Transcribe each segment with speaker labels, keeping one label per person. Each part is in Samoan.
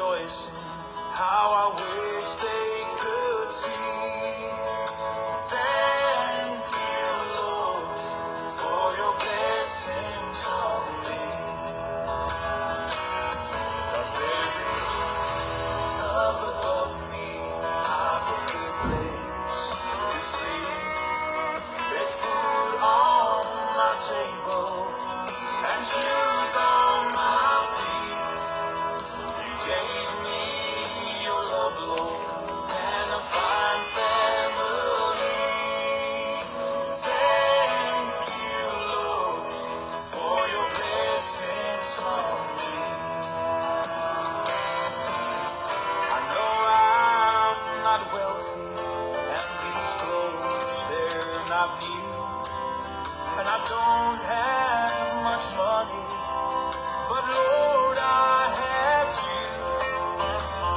Speaker 1: rejoicing. How I wish they could see. Thank you, Lord, for your blessings on me. 'Cause there's a roof up above me. I've a good place to sleep. There's food on my table and shoes on my feet. You gave me your love, Lord, and a fine family. Thank you, Lord, for your blessings on me. I know I'm not wealthy, and these clothes, they're not new. And I don't have much money, but Lord, I have you.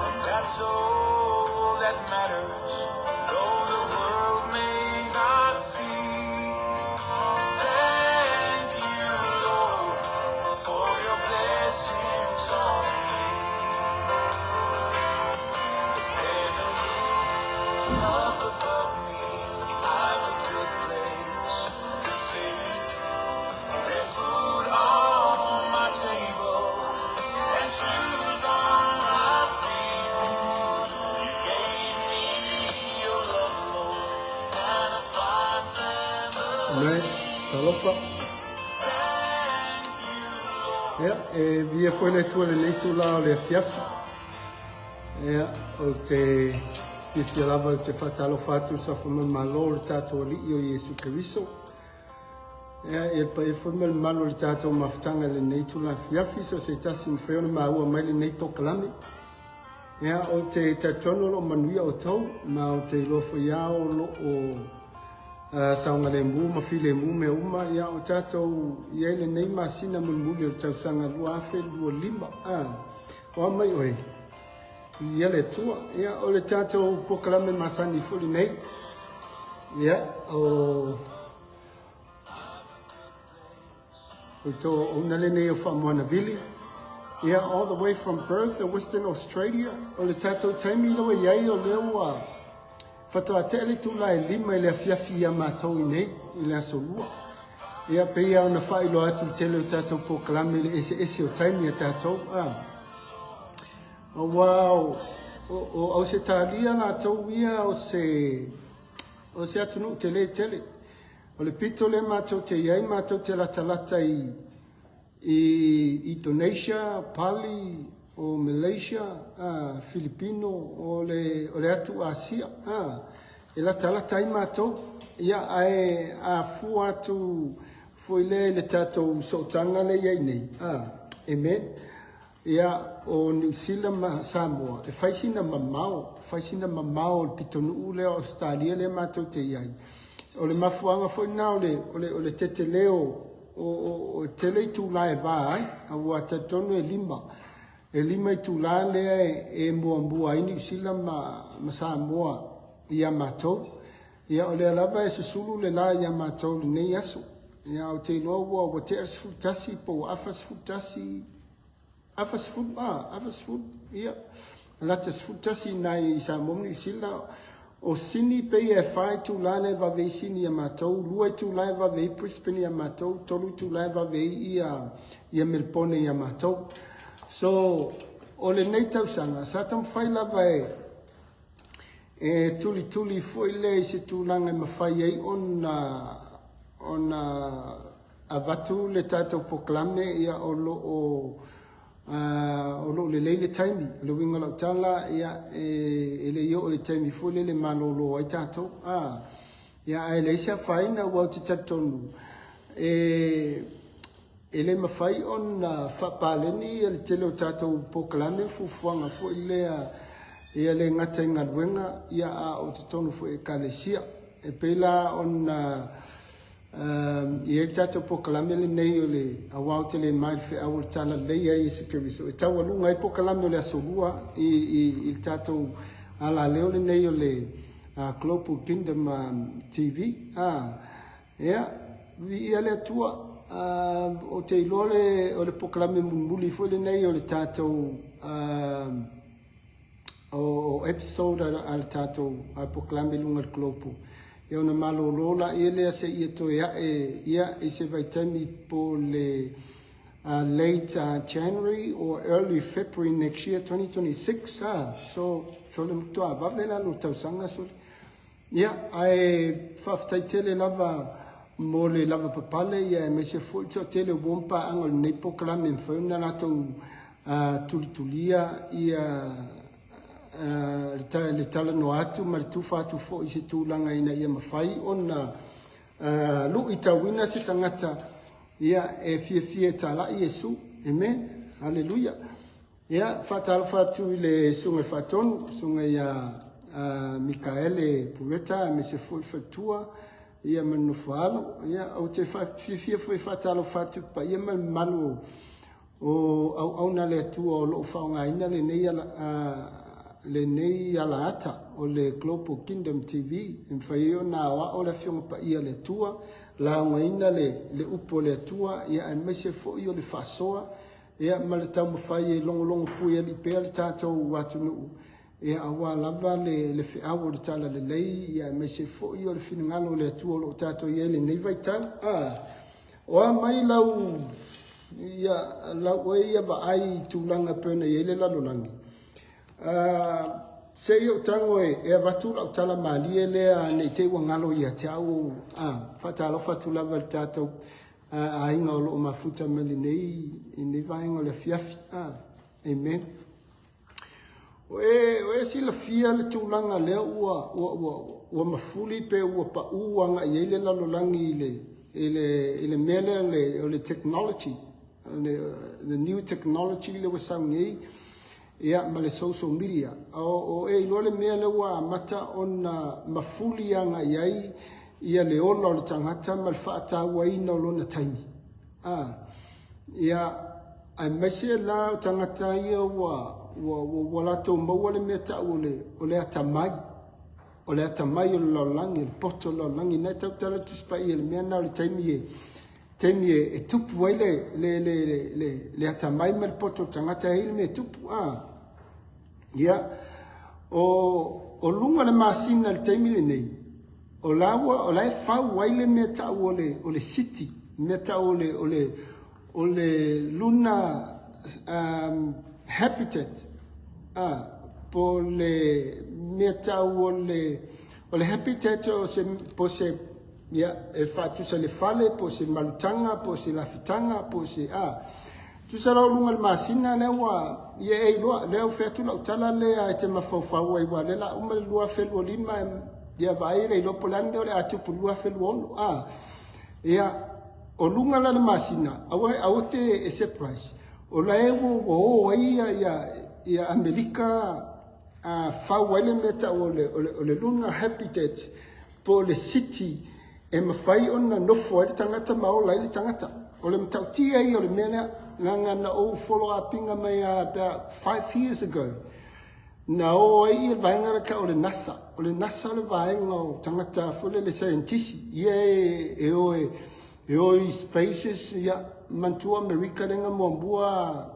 Speaker 1: And that's all that matters, though the world may not see. Thank you, Lord, for your blessings on me. 'Cause there's a roof up above me. I've a good place to sleep. There's food on my table and shoes on my feet. You gave me your love, Lord, and a fine family.
Speaker 2: Amen. Talofa.
Speaker 1: Thank you, Lord.
Speaker 2: Ia, e viia foi le Atua i lenei itula o le afiafi. Ia, ou te fiafia lava ou te faatalofa atu i le suafa ma le Malo o le tatou Alii o Iesu Keriso. Ia, ia le paia foi ma le mamalu o le tatou mafutaga i lenei itula afiafi, so o se tasi e mafai ona maua mai lenei polokalame. Ia, ou te talitonu o lo o manuia outou, ma ou te iloa foi lava o lo o saogalemu ma filemu mea uma. Ia, o tatou i ai lenei masina mulimuli o le tausaga 2025. O a mai oe? Ia le Atua. Ia, o le tatou polokalame masani foi lenei. Ia, o outou auauna lenei o Faamoana Vili. Ia, all the way from Perth, Western Australia. O le tatou taimi lea ua i ai o lea ua faatoa tea le itula e 5 i le afiafi ia matou i nei, i le aso Lua. Ia, pei lava ona faailoa atu i le tele o tatou polokalame i le eseese o taimi a tatou. Aua o Ausetalia latou ia o se atunuu tele tele. O le pito lea matou te i ai, matou te latalata i Indonesia, Bali, o Malaysia, Filipino, o le atu Asia. E latalata ai matou. Ia, ae a fua atu foi lea i le tatou sootaga lea e i ai nei. Amen. Ia, o Niu Sila ma Samoa, e fai sina mamao, fai sina mamao o le pitonuu lea o Australia lea matou te i ai. O le mafuaaga foi lena o le tetele o tele itula e va ai, aua talitonu e 5. E 5 itula lea e muamua ai Niu Sila ma Samoa ia matou. Ia, o lea lava e susulu le la ia matou lenei aso. Ia, ou te iloa ua tea le 11 po ua afa 11, afa 10, afa 10, ia. Lata 11 nai i Samoa ma Niu Sila. O Sini pei e 4 itula lea e vave ai Sini ia matou, 2 itula e vave ai Brisbane ia matou, 3 itula e vave ai ia Melbourne ia matou. So, o lenei tausaga, sa taumafai lava e tulituli foi lea i se tulaga e mafai ai ona avatu le tatou polokalame, ia, o lo o lelei le taimi. O le uiga o lau tala, ia, e le i oo i le taimi foi lele malolo ai tatou. Ia, ae leai se afaina aua ou te talitonu e le mafai ona faapaleni ia le tele o tatou polokalame ma fuafuaga foi lea ia le gata i galuega, ia, a o totonu foi o ekalesia. E pei la ona i ai le tatou polokalame lenei o le aua ou te le ma i le feau o le talalelei a Iesu Keriso e taualuga ai polokalame o le aso Lua i le tatou alaleo lenei o le Global Kingdom TV. Ia, viia le Atua. Ou te iloa le, o le polokalame mulimuli foi lenei o le tatou o episode a le tatou polokalame i luga o le Global. Ia ona malolo laia lea seia toe a'e ia i se vaitaimi po o le late January or early February next year 2026 a. So le matua vave la lo tausaga sole. Ia ae faafetai tele lava mo le lava papale ia aemaise foi le toatele ua ma paaga o lenei polokalame e mafai ona latou tulitulia ia le talanoa atu ma le tufa atu foi i se tulaga ina ia mafai ona luitauina se tagata ia e fiafia e talai Iesu. Amen. Haleluia. Ia, faatalofa atu i le Susuga i le Faatonu, Susuga ia Mikaele Pureta, aemaise foi le faletua, ia ma le nofoaalo. Ia, ou te fiafia foi e faatalofa atu i le paia ma le mamalu o auauna a le Atua o lo o faaaogaina lenei lenei alaata o le Global Kingdom TV e mafai ai ona aoao le Afioga Paia a le Atua, laugaina le, le upu a le Atua, ia aemaise foi o le faasoa ia ma le taumafai e logologo puialii pea le tatou atunuu ia aua lava le, le feau o le talalelei ia aemaise foi o le finagalo o le Atua o lo o tatou i ai i lenei vaitau. Ah, o a mai lau ia lau oe ia vaai i tulaga e pei ona i ai le lalolagi. Se i ou tago e avatu lau tala malie lea ne i te i ua galo ia te au. Faatalofa atu lava i le tatou aiga o lo o mafuta mai lenei, lenei vaega o le afiafi. Amen. O e, o e silafia le tulaga lea ua, ua, ua, ua mafuli pe ua pau agai i ai le lalolagi i le, i le, i le mea lea o le, o le technology, le, the new technology lea ua sau nei, ia ma le social media. O, o e iloa le mea lea ua amata ona mafuli agai i ai ia le ola o le tagata ma le faatauaina o lona taimi. Ah, ia, aemaise la o tagata ia ua, ua, ua, ua latou maua le mea tau o le, o le atamai, o le atamai o le lalolagi, o le poto o le lalolagi. Na e tautala le Tusi Paia i le mea lena o le taimi e, taimi e, e tupu ai le, le, le, le, le, le atamai ma le poto o le tagata e ai le mea e tupu. Ah. Ia, o, o luga o le masina i le taimi lenei, o la ua, o la e fau ai le mea tau o le, o le city, mea tau o le, o le, o le luna um, habitat, ah, po o le mea tau o le, o le habitat o se, po se Ia, e faatusa le fale, po o se malutaga, po o se lafitaga, po o se, a. Tusa la o luga o le masina lea ua, ia e iloa, lea ua fai atu lau tala lea e te mafaufau ai, aua o lea o le a uma le 2025, ia vaai le iloa po o le a le mea o le a tupu i le 2026, a. Ia, o luga la o le masina, aua, aua te e surprise, o la e ua, ua o ai ia, ia, ia Amerika, a, fau ai le mea tau o le, o le, o le lunar habitat, po o le city e mafai ona nofo ai le tagata ma ola ai le tagata. O le matautia ia o le mea lea, leaga na ou follow up ina mai lava about 5 years ago, na o ai le vaega lea tau o le NASA. O le NASA o le vaega o tagata foi lele saienitisi, ia e, e o e, e o i spaces, ia, manatua Amerika lea na muamua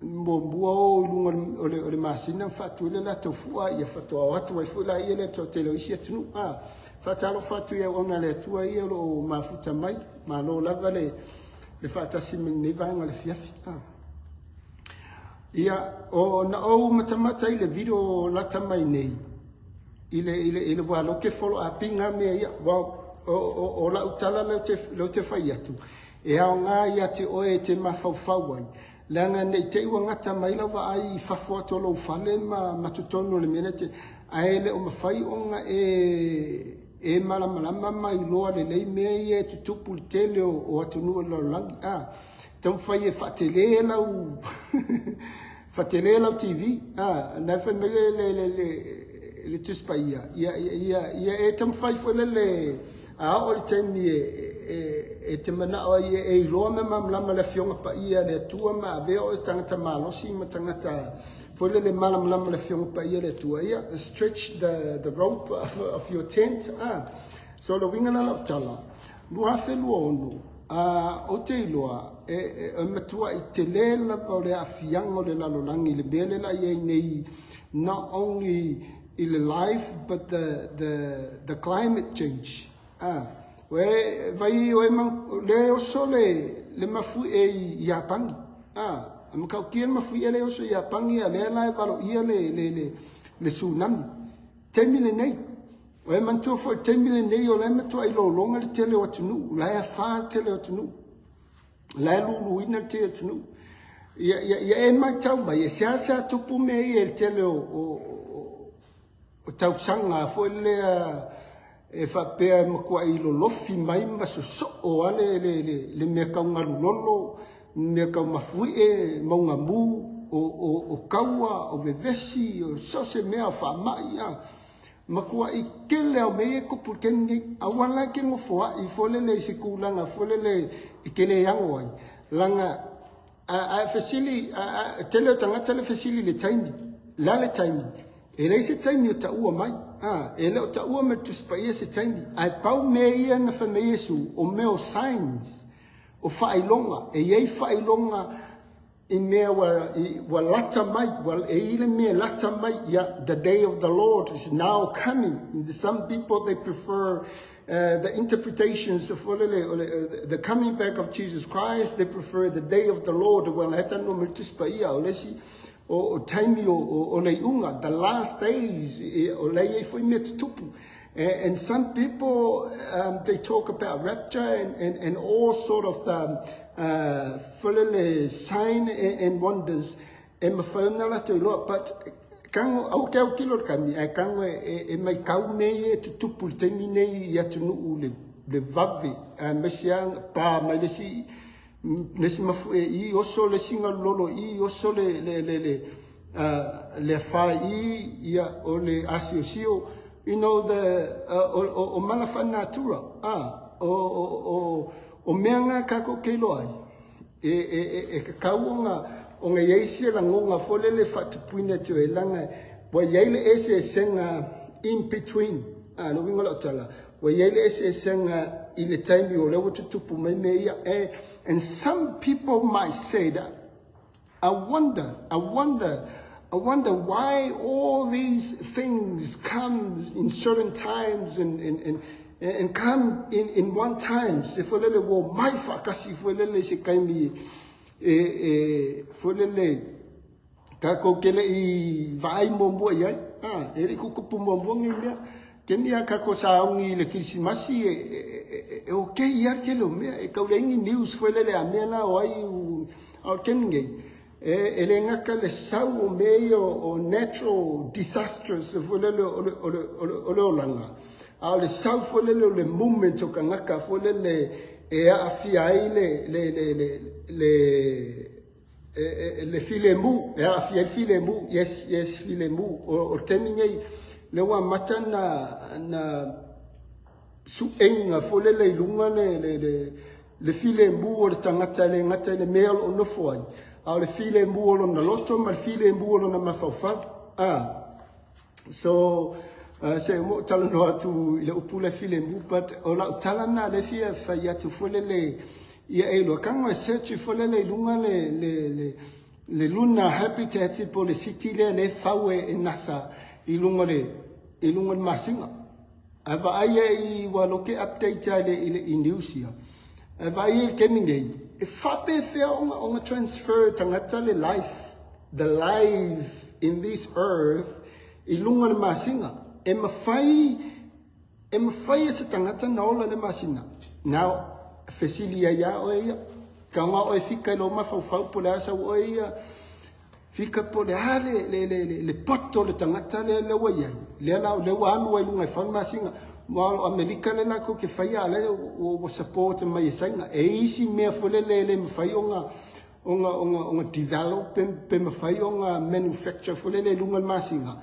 Speaker 2: muamua o i luga o le, o le masina ma faatu ai le latou fua, ia faatoa o atu ai foi laia le toatele o isi atunuu. A, faatalofa atu i auauna a le Atua ia o lo o mafuta mai, malo lava le, le faatasi mai lenei vaega o le afiafi. A. Ia, o, na ou matamata i le video lata mai nei, i le, i le, i le wā lea ou te follow up i ngā mea ia, well, o, o, o lau tala lea ou te, lea ou te fai atu, e aoga ia te oe e te mafaufau ai, Leaga ne i te i ua gata mai lau vaai i fafo atu o lou fale ma, ma totonu o le mea lea te, ae le o mafai ona e, e malamalama ma iloa lelei mea ia e tutupu i le tele o, o atunuu o le lalolagi. A, taumafai e faatele lau, faatele lau TV. A, na e fai mai le, le, le, le, le Tusi Paia, ia, ia, ia, ia e taumafai foi lele, A oo i le taimi e, e, e te manao ai e, e iloa ma malamalama le Afioga Paia a le Atua ma avea oe o se tagata malosi ma tagata foi lele malamalama le Afioga Paia a le Atua, ia, stretch the, the rope of, of your tent. Ah. So, le uiga la lau tala, 2026, Ou te iloa, e matuai tele lava o le aafiaga o le lalolagi i le mea lea la i ai nei, not only i le life but the climate change. Ua vai o lea e oso le mafuie i Iapani. E matautia le mafuie lea e oso i Iapani, a lea la e valoia le tsunami. Taimi lenei. Ua e manatua foi le taimi lenei o la e matuai lologa le tele o atunuu, la e afa le tele o atunuu, la e luluina le tele o atunuu. Ia e matau mai, e seasea tupu mea ia i le tele o tausaga foi lea e faapea e matuai lolofi mai ma sosoo lava le mea tau galu lolo, mea tau mafuie, mauga mu, o taua, o vevesi, o so o se mea, o faamai. Matuai tele lava o mea ia e tupu i le taimi lenei. Aua la e te nofoai foi lele i se tulaga foi lele e te le ano ai, leaga a e fesili, a tele o tagata le fesili i le taimi, le a le taimi? E leai se taimi o taua mai, a, e le o taua mai e le Tusi Paia se taimi, ae pau mea ia na fai mai Iesu, o mea o signs, o faailoga, e i ai faailoga i mea ua lata mai, ua e i ai le mea e lata mai, yeah, the day of the Lord is now coming. Some people they prefer the interpretations of the coming back of Jesus Christ, they prefer the day of the Lord, ua la e talanoa mai le Tusi Paia, o le isi o taimi o le iuga, the last days, o la e i ai foi mea tutupu. And some people, they talk about rapture and all sort of the foi lele sign and wonders e mafai ona latou iloa, but tago aua te autilo i le taimi ae tago e matau mea ia e tutupu i le taimi nei i atunuu le vave aemaise lava pa mai le isi mafuie i oso le isi galu lolo i oso le afa i ia o le asiosio, you know, the o mala faalenatura, o mea na tatou te iloa ai e tatau ona i ai se lagona foi lele e faatupuina atu ai, leaga ua i ai le eseesega in between. Le uiga o lau tala, ua i ai le eseesega i le taimi o lea ua tutupu mai mea ia. And some people might say that I wonder, I wonder, I wonder why all these things come in certain times and come in one time. Se foi lele ua mai faatasi foi lele se taimi e foi lele tatou te le i vaai muamua i ai. E le i tutupu muamua nei mea. Taimi a tatou sauni i le Kerisimasi e okay lava le tele o mea. E tau leai ni news foi lele a mea la o ai, a o le taimi nei, e le gata le sau o mea ia o natural disasters foi lele o le olaga, a o le sau foi lele o le movement o tagata foi lele e aafia ai le filemu, e aafia ai le filemu, yes, yes, filemu. O le taimi nei, lea ua amata na suega foi lele i luga le filemu o le tagata e le gata i le mea o lo o nofo ai, a o le filemu o lona loto ma le filemu o lona mafaufau. So, se mo talanoa atu i le upu le filemu, but o lau tala na le fia fai atu foi lele ia e iloa tago e search foi lele i luga le lunar habitat po le city lea le fau e NASA i luga le masina. Ae vaai e i ua loke update ai le i news ia. Ae vaai e i le taimi nei, e faapefea ona transfer tagata le life, the life in this earth i luga le masina. E mafai e se tagata na ola le masina. Now, fesili ai ia oe ia. Taga oe fika i lou mafaufau po o le a sau oe ia. Fika po o le a le poto o le tagata lea ua i ai. Lea la lea ua alu ai i luga e fau le masina. Ma o Amerika lea latou te faia, a lea ua support mai e Saina. E i isi mea foi lele e le mafai ona develop pe mafai ona manufacture foi lele i luga o le masina.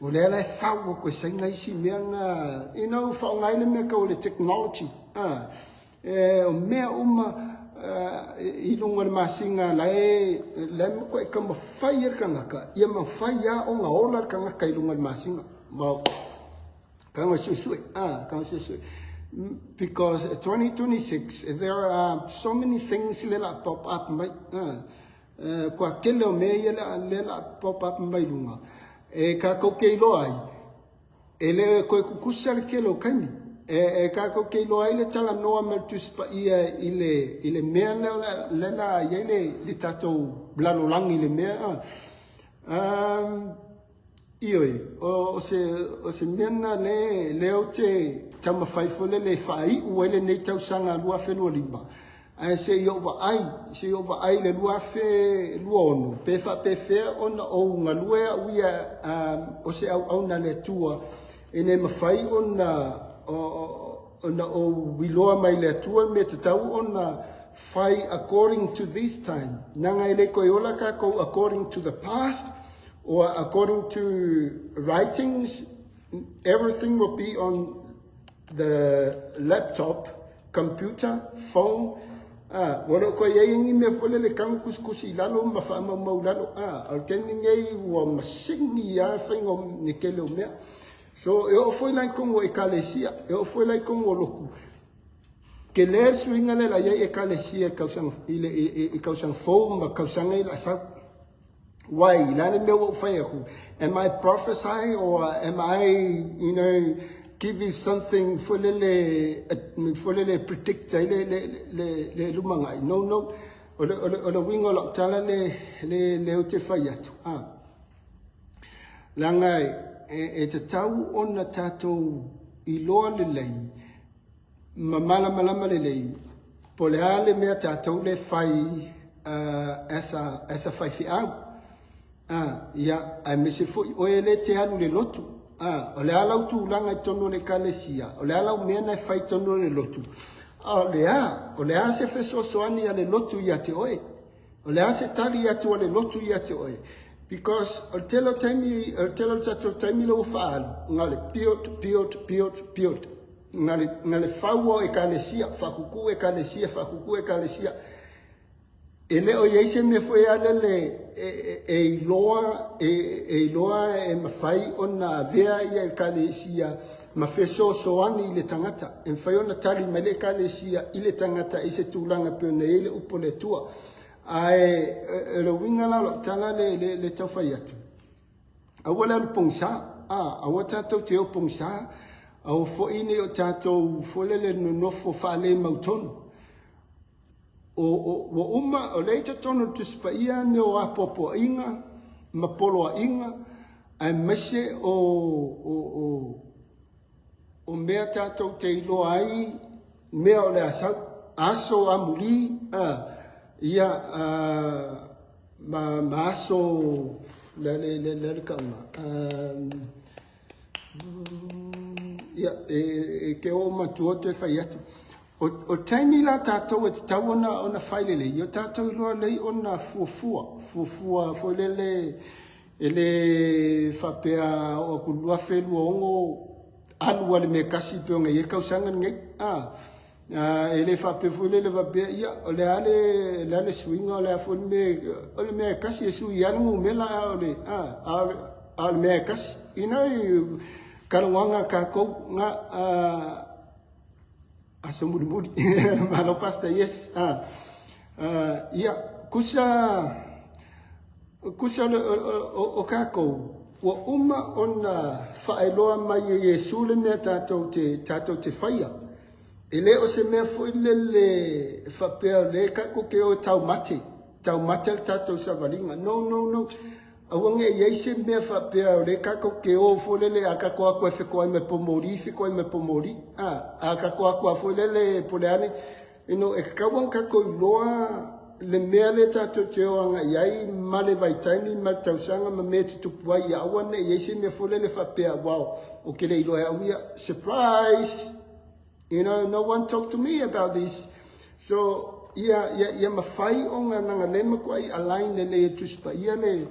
Speaker 2: O lea la e fau atu e Saina isi mea na, you know, faaaoga ai le mea tau o le technology. O mea uma i luga o le masina la e matuai taumafai ai le tagata, ia mafai lava ona ola le tagata i luga o le masina. Ma tago e suesue, tago e suesue. Because 2026 there are so many things le la pop up mai kua kele o mea ia le la pop up mai luga e kākou ke iloa ai e le koe kukusa le kele o kaimi e kākou ke iloa ai le talanoa ma le Tusi Paia i le mea lea le la i ai le tatou lalolagi le mea. Ioe, o se mea lena lea ou te taumafai foi lele e faaiu ai lenei tausaga 2025, ae se i ou vaai, se i ou vaai i le 2026 pe faapefea ona ou galue au ia o se auauna a le Atua ina ia mafai ona ou iloa mai le Atua le mea e tatau ona fai according to this time. Leaga e le toe ola tatou according to the past or according to writings, everything will be on the laptop, computer, phone. Ua le o toe i ai ni mea foi lele e tago tusitusi i lalo ma faamaumau i lalo. A o le taimi lenei ua masini lava le faiga o le tele o mea. So e oo foi la i totonu o ekalesia, e oo foi la i totonu o lotu, tele le suiga lea la i ai ekalesia i le tausaga fou ma tausaga ia o le a sau. Why? Le a le mea ua ou fai atu? Am I prophesy or am I, you know, give you something foi lele, foi lele predict ai le lumanai? No, no. O le uiga o lau tala le ou te fai atu. Leaga e tatau ona tatou iloa lelei ma malamalama lelei po o le a le mea tatou le fai as a faifeau. Ia, aemaise foi oe lea e te alu i le lotu. O le a lau tulaga i totonu o le ekalesia, o le a lau mea na e fai i totonu o le lotu, a o le a, o le a se fesoasoani a le lotu ia te oe? O le a se tali atu a le lotu ia te oe? Because o le tele o taimi, o le tele o le tatou taimi lea ua faaalu, na o le build, build, build, build. Na le fau o ekalesia, faakukuu ekalesia, faakukuu ekalesia. E le o i ai se mea foi a lele e iloa, e iloa e mafai ona avea ia ekalesia ma fesoasoani i le tagata. E mafai ona tali mai le ekalesia i le tagata i se tulaga e pei ona i ai le upu a le Atua. Ae o le uiga la o lau tala le tau fai atu, aua le alu pogisa, aua tatou te o pogisa, aua foi ne i o tatou foi lele nonofo faale-mautonu. Ua uma, o lea i totonu o le Tusi Paia mea o apoapoaiga ma poloaiga, aemaise o mea tatou te iloa ai mea o le a sau, aso amuli, ia, ma aso, le a le tauga, ia, e te oo matua toe fai atu. O taimi la tatou e tatau ona fai lelei, ia tatou iloa lelei ona fuafua, fuafua foi lele, e le faapea oo atu i le 2026 alu lava i le mea e tasi pei ona i ai le tausaga lenei. E le faapea foi lele faapea, ia, o le a le suiga, o le a foi le mea, o le mea e tasi e sui lava le numera a o le mea e tasi. You know, talanoaga a tatou, na, aso mulimuli. Malo Pastor, yes. Ia, kusa, kusa o tatou, ua uma ona faailoa mai e Iesu le mea tatou te faia. E le o se mea foi lele e faapea o lea tatou te o e taumate, taumate le tatou savaliga. No, no, no. Aua ne i i ai se mea faapea o lea tatou te o foi lele a tatou o atu e fetoai mai po o moli, fetoai mai po o moli. A tatou o atu lava foi lele po o le a le, you know, e tatau ona tatou iloa le mea lea tatou te o agai i ai ma le vaitaimi ma le tausaga ma mea e tutupu ai, ia aua ne i i ai se mea foi lele faapea, wow, ou te le iloa e au ia, surprise! You know, no one talk to me about this. So, ia, ia, ia mafai ona leaga lea e matuai align lelei e Tusi Paia le,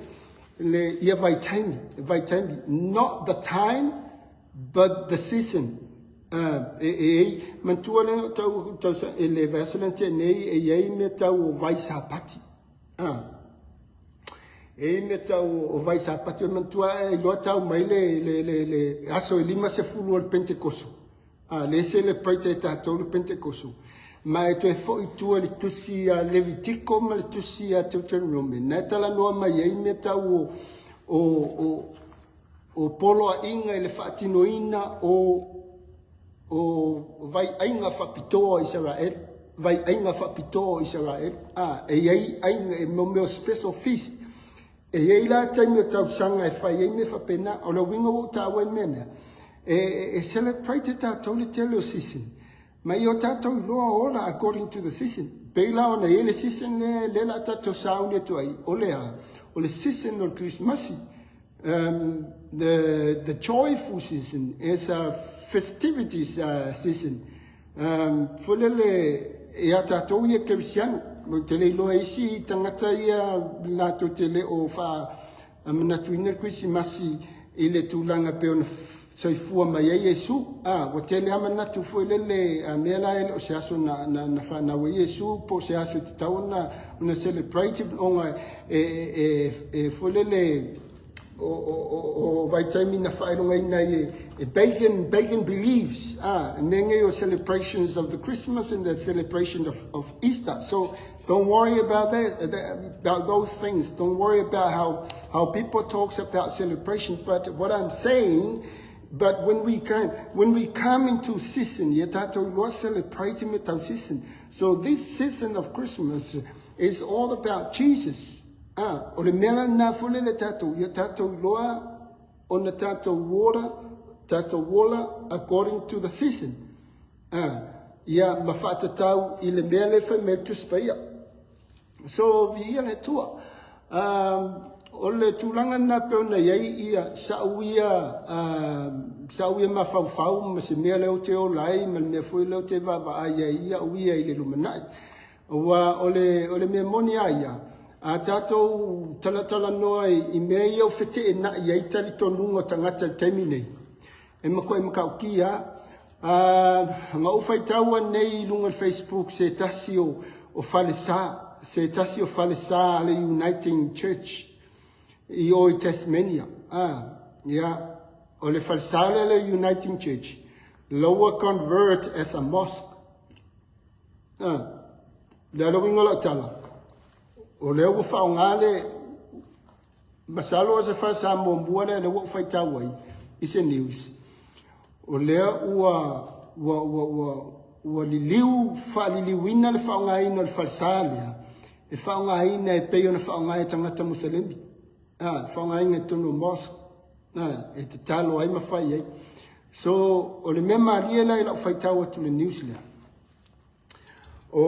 Speaker 2: le, ia vaitaimi, vaitaimi. Not the time, but the season. E, e, e, manatua lea na ou tau, tau, e le vaiaso lea na tea nei, e i ai mea tau o vai sapati. E i ai mea tau o vai sapati, manatua e iloa tau mai le, le, le, le aso e 50 o le Pentekoso. A lea e celebrate e tatou le Pentekoso. Ma e toe foi i tua i le tusi a Levitiko ma le tusi a Deuteronome, na e talanoa mai ai mea tau o, o, o, o poloaiga i le faatinoina o o vaiaiga faapitoa o Isaraelu, vaiaiga faapitoa o Isaraelu. A, e i ai aiga, e mo mea o special feast. E i ai la taimi o tausaga e fai ai mea faapena. O le uiga ua ou taua ai le mea lea, e, e, e celebrate tatou le tele o season. Ma ia o tatou iloa ola according to the season. Pei la ona i ai le season lea, lea la tatou sauni atu ai, o le a? O le season o le Kerisimasi. The joyful season is a festivities season. Foi lele ia tatou ia kerisiano, ou te le iloa isi tagata ia latou te le o faamanatuina le Kerisimasi i le tulaga pei ona soifua mai ai Iesu. Ah, ua tele lava manatu foi lele a mea la e le o se aso na, na, na fanau ai Iesu po o se aso e tatau ona, ona celebrate ona e, e, e, e foi lele o, o, o, o vaitaimi na faailogaina ai e, e pagan, pagan beliefs, ah, mea nei o celebrations of the Christmas and the celebration of Easter. So don't worry about that, about those things. Don't worry about how people talks about celebration. But what I'm saying, but when we come into season, ia tatou iloa celebrate me tau season. So this season of Christmas is all about Jesus. Ah, o le mea lena foi lele tatou, ia tatou iloa ona tatou ola, tatou ola according to the season. Ah, ia ma faatatau i le mea lea fai mai le Tusi Paia. So, viia le Atua. Um, o le tulaga lena pei ona i ai ia sa'u ia um, sa'u ia mafaufau ma se mea lea ou te ola ai ma le mea foi lea ou te vaavaai ai ia'u ia i le lumanai. Aua o le, o le mea moni a ia, a tatou talatalanoa i, i mea ia ua feteenai ai talitonuga o tagata i le taimi nei, e matuai matautia lava. A, na ou faitau anei i luga o le Facebook se tasi o, o falesa, se tasi o falesa a le Uniting Church i o i Tasmania. A, ia, o le falesa lea le Uniting Church, lower convert as a mosque. A, le a le uiga o lau tala, o lea ua faaaoga le, masalo o se falesa muamua lea lea ua ou faitau ai i se news, o lea ua, ua, ua, ua, ua liliu, faaliliuina le faaaogaina o le falesa lea, e faaaogaina e pei ona faaaoga e tagata Musalemi. A, faaaogaina i totonu o mosque, a, e tatalo ai ma fai ai. So, o le mea malie la i lau faitau atu i le news lea, O,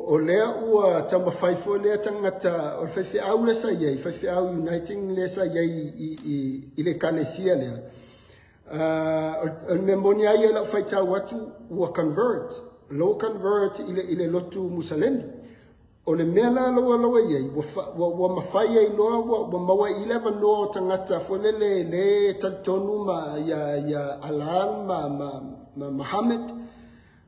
Speaker 2: o lea ua taumafai foi lea tagata, o le faifeau lea sa i ai, faifeau Uniting lea sa i ai i, i, i le ekalesia lea. Uh, o le mea moni a ia i lau faitau atu, ua convert, low convert i le, i le lotu Musalemi. O le mea la ua ua i ai, ua, fa, ua, ua mafai ai loa, ua, ua maua i le avanoa o tagata foi lele le talitonu ma ia, ia Allah ma, ma, ma Muhammad,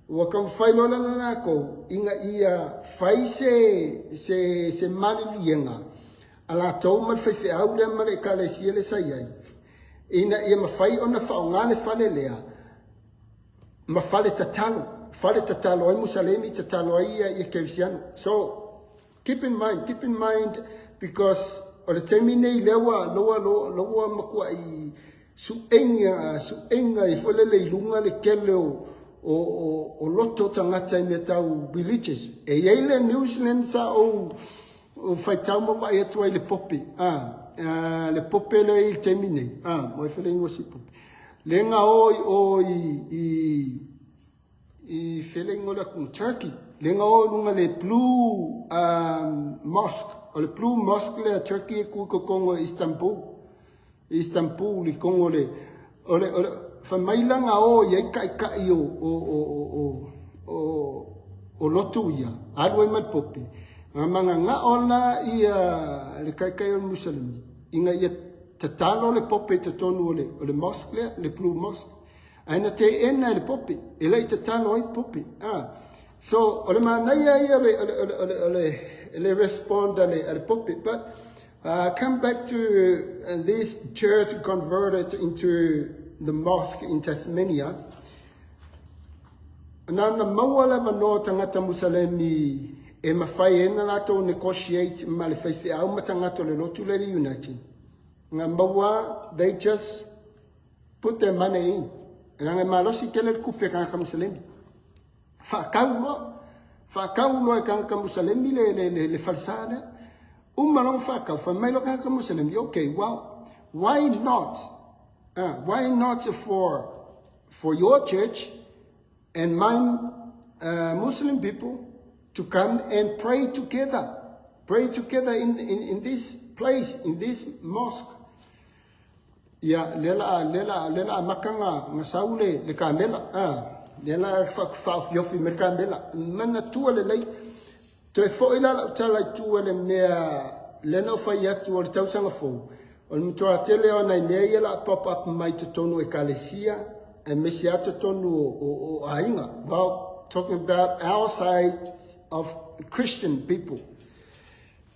Speaker 2: Ua taumafai loa la latou ina ia fai se, se, se maliliega a latou ma le faifeau lea ma le ekalesia lea sa i ai, ina ia mafai ona faaaoga le fale lea ma fale tatalo, fale tatalo ai Musalemi, tatalo ai ia, ia Kerisiano. So, keep in mind, keep in mind, because o le taimi nei lea ua, lea ua, lea ua matuai Suʻenga, suʻenga i foi lele i luga le tele o, o, o, o loto o tagata i mea tau religious. E i ai le New Zealand sa ou, ou faitau ma vaai atu ai i le pope, a, a, le pope lea i le taimi nei, a, mo e fele ingoa si pope. Le nga o i o i, i, i fele ingoa le atunuu, Turkey, le nga o i luga le Blue um, Mosque, o le Blue Mosque lea Turkey e ku i totonu o Istanbul. Istanbul i totonu o le, o le, o le, fai mai la na o i ai taitai o, o, o, o, o, o lotu ia, alu ai ma le pope, na mananao la ia le taitai o le Musalimi, ina ia tatalo le pope i totonu o le, o le mosque lea, le Blue Mosque, ae na teena e le pope, e le i tatalo ai pope. Ah. So, o le manaia ia o le, o le, o le, o le, o le, le respond a le, a le pope, but come back to this church converted into the mosque in Tasmania. Na ona maua le avanoa o tagata Musalemi e mafai ai ona latou negotiate ma le faifeau ma tagata o le lotu lea le United. Na maua, they just put their money in. Leaga e malosi tele le tupe a tagata Musalemi. Faatau loa. Faatau loa e tagata Musalemi le, le, le, le falesa lea. Uma loa ona faatau, fai mai loa tagata Musalemi, okay, well, why not? Why not for your church and my Muslim people to come and pray together? Pray together in this place, in this mosque. Ia, lea la, lea la, lea la amata na, na sau le, le kamela. Ah, lea la faaofiofi mai le kamela. Manatua lelei. Toe foi la lau tala i tua i le mea lea na ou fai atu o le tausaga fou, o le matua tele o nai mea ia la pop up mai totonu o ekalesia, aemaise lava totonu o, o, o aiga. Well, talking about our side of Christian people.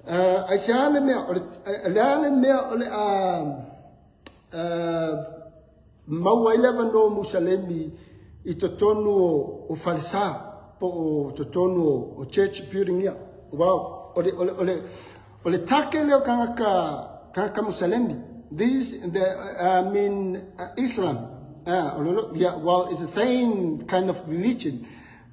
Speaker 2: Aisea le mea, o le, le a le mea o le a maua ai le avanoa o Musalemi i totonu o, o falesa po o totonu o, o church building ia. Wow, o le, o le, o le, o le take lea o tagata, tagata Musalemi. These, the, I mean, Islam. O le, yeah, well, it's the same kind of religion.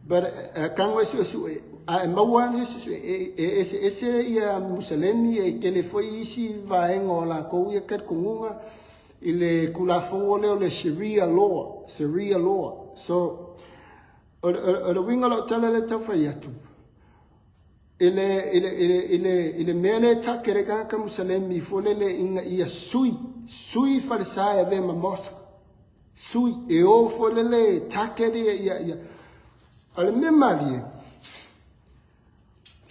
Speaker 2: But tago e suesue, a e maua ana se suesue, e, e eseese ia Musalemi, e tele foi isi vaega o lakou ia talitonuga i le Tulafono lea o le Sharia law, Sharia law. So, o, o, o le uiga o lau tala lea e tau fai atu, i le, i le, i le, i le, i le mea lea e take le tagata Musalemi foi lele ina ia sui, sui falesa e avea ma mosque. Sui, e o foi lele take ia, ia, ia. A le mea malie,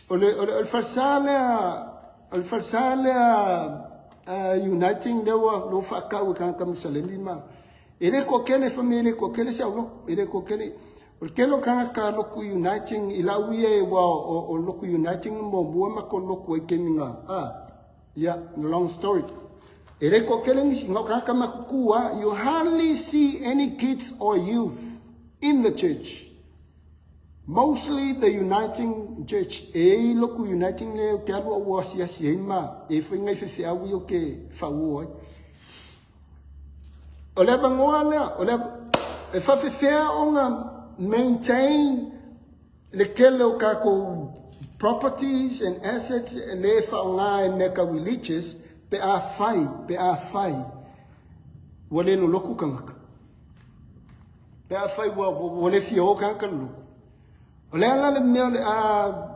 Speaker 2: o le, o le, o le falesa lea, o le falesa lea Uniting lea ua, lea ua faatau e tagata Musalemi ma, e le toatele, fai mai e le toatele se aulotu, e le toatele. O le tele o tagata lotu Uniting i lau ia e ua o, o lotu Uniting muamua matou lotu ai taimi na, a, yeah, long story. E le toatele nisi, na o tagata matutua, you hardly see any kids or youth in the church. Mostly the Uniting Church. E i loku Uniting le o te alu au asiasi ai ma e foi ngai faifeau ia ou te faauo ai. O le avanoa lea, o le e faafefea ona maintain le tele o tatou properties and assets le faaaoga e mea tau religious pe afai, pe afai ua le lolotu tagata. Pe afai ua, ua, ua le fia o tagata lolotu. O le a la le mea o le a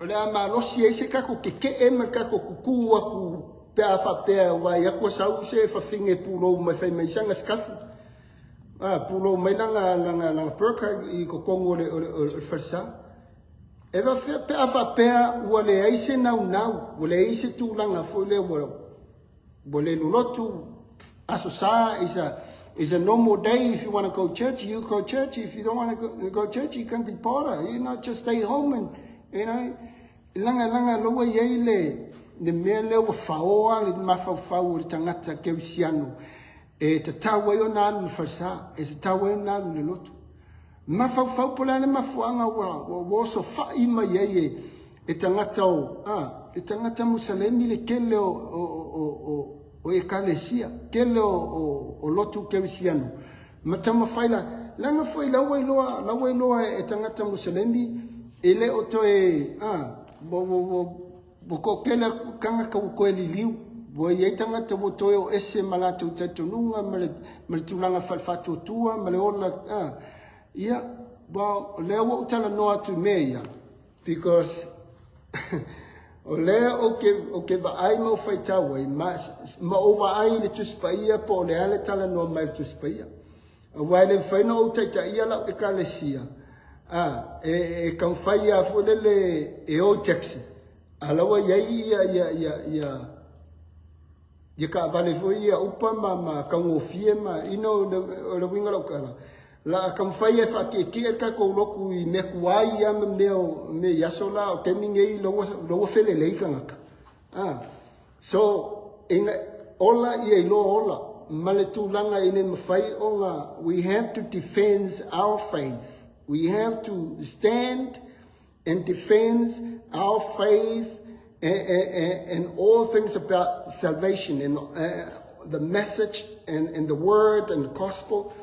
Speaker 2: o le a malosi ai se tatou tetee ma le tatou tutū atu pe a faapea ua vaai atu ua sau se fafine pulou mai fai mai sana sikafu. A, pulou mai lana, lana, lana burqa i totonu o le, o le, o le falesa. E faapea, pe a faapea ua leai se naunau, ua leai se tulaga foi lea ua, ua le lolotu, aso sa is a, is a normal day. If you want to go church, you go church. If you don't want to go, go church, you can be bothered. You know, just stay home and, you know, langa langa loa i ai le, le mea lea ua faoa le mafaufau o le tagata kerisiano e tatau ai ona alu i le falesa, e tatau ai ona alu i le lotu. Mafaufau po o le a le mafuaaga ua, ua, ua osofai mai ai e, e tagata o, a, e tagata Musalemi le tele o, o, o, o, o ekalesia, tele o, o, o lotu kerisiano. Ma taumafai la, leaga foi la ua iloa, la ua iloa e tagata Musalemi, e le o toe, a, ua, ua, ua, Ua toatele atu tagata ua toe liliu, ua i ai tagata ua toe o ese ma latou talitonuga ma le, ma le tulaga faale-faatuatua ma le ola, a, ia, well, o lea ua ou talanoa atu i mea ia, because o lea ou te, ou te vaai ma ou faitau ai, ma, ma ou vaai i le Tusi Paia po o le a le talanoa mai o le Tusi Paia. Aua e le mafai ona ou taitaia lau ekalesia, a, e, e taumafai lava foi lele e o i taxi, a la ua i ai ia, ia, ia, ia, ia taavale foi ia upa ma, ma taugofie ma, you know, le, o le uiga o lau tala, la a taumafai e faatietie le tatou lotu i mea tuai ia ma mea o, mea i aso la, o taimi nei la ua, la ua felelei tagata. A, so, ina, ola ia iloa ola. ma le tulaga e le mafai ona, we have to defend our faith. We have to stand and defend our faith and all things about salvation and the message and the word and the gospel.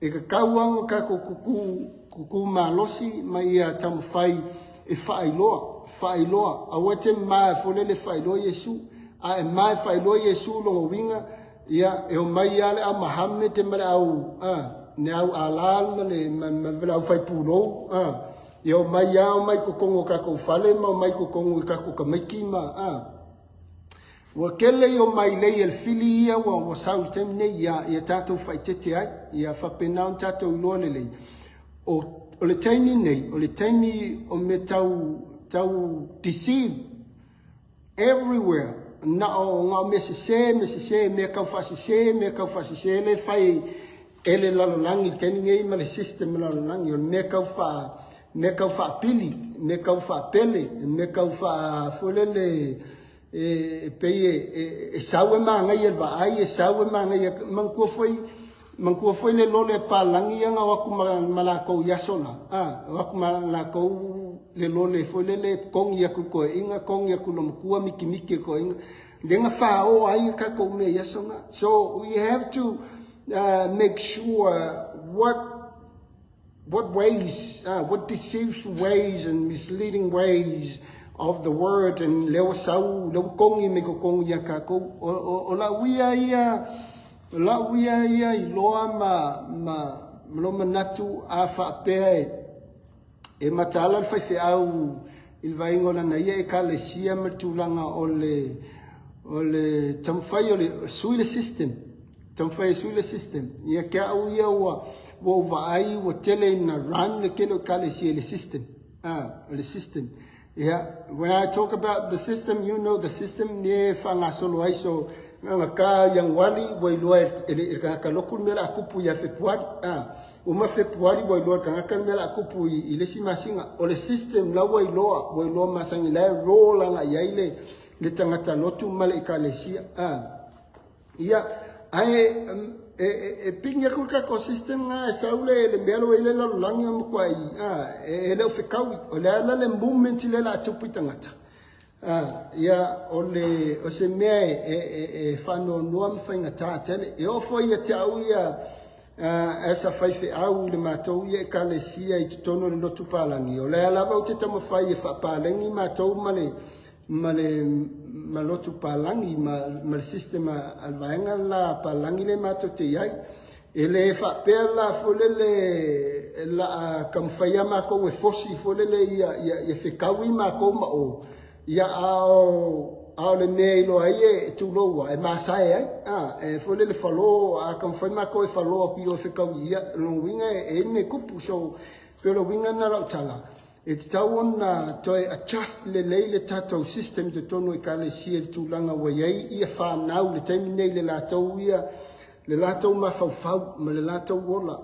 Speaker 2: E tatau lava ona tatou tutu, tutu malosi ma ia taumafai e faailoa, faailoa. Aua e te ma foi lele e faailoa Iesu. A e ma e faailoa Iesu lona uiga, ia, e omai lava le au Mahamete ma le au, a, le au Alal ma le, ma, ma le au faipulou, a, ia omai lava, omai i totonu o tatou fale ma omai i totonu i tatou tamaiti ma, a. Ua tele ia o mailei a le fili ia ua sau i le taimi nei ia tatou faaeteete ai, ia faapena ona tatou iloa lelei. O le taimi nei, o le taimi o mea tau deceive everywhere, na o mea sese, mea sese, mea tau faasese, mea tau faasese lea e fai e le lalolagi i le taimi nei ma le system o le lalolagi, o le mea tau faa, mea tau faapili, mea tau faapele, mea tau faa, foi lele, e pei e sau e manaia i le vaai, e sau e manaia. Manatua foi, manatua foi le lole a papalagi ia na o atu ma latou i aso la, a, o atu ma latou le lole foi lele togi atu i le toeaina, togi atu i le matua, mikimiki e le toeaina, lea na faoa ai a tatou mea i aso na. So we have to make sure what ways, what deceitful ways and misleading ways of the word and lea ua sau, lea ua togi mai totonu ia tatou. O lau ia ia, o lau ia ia iloa ma lou manatu a faapea e mataala le faifeau i le vaaiga o lana ia ekalesia ma le tulaga o le taumafai o le sui le system. Taumafai e sui le system. Ia te au ia ua ou vaai ua tele ina run le tele o ekalesia i le system. Ah, o le system. Yeah, when I talk about the system, you know the system ne whangasolo ai so nga ka Ianuari ua iloa e le tagata lotu le mea o le a tupu ia Fepuari. Ah, uma Fepuari ua iloa e le tagata le mea o le a tupu i le isi masina. O le system la ua iloa, ua iloa masani la e roll agai ai le tagata lotu ma le ekalesia. Ah. Ia, ae e pigi atu le tatou system lena e sau le mea lea ua i ai le lalolagi ua matuai, e le o fetaui. O le a la le movement lea o le a tupu i tagata? Ia, o le, o se mea e faanoanoa ma faigata tele. E oo foi ia te au ia, as a faifeau i le matou ia ekalesia i totonu o le lotu palagi, o lea lava ou te taumafai e faapalegi matou ma le, ma le ma lotu palagi ma le system a le vaega la palagi lea matou te i ai. E le faapea la foi lele la a taumafai lava matou e fosi foi lele ia fetaui matou ma o, ia a o le mea e iloa ai e tulou lava, e masae ai. E foi lele falo, a taumafai matou e falo atu i o e fetaui, ia o lona uiga e i ai le mea e tupu. So, pei o le uiga lena o lau tala, e tatau ona toe adjust lelei le tatou system i totonu o ekalesia i le tulaga ua i ai ia fanau i le taimi nei i le latou ia, le latou mafaufau ma le latou ola.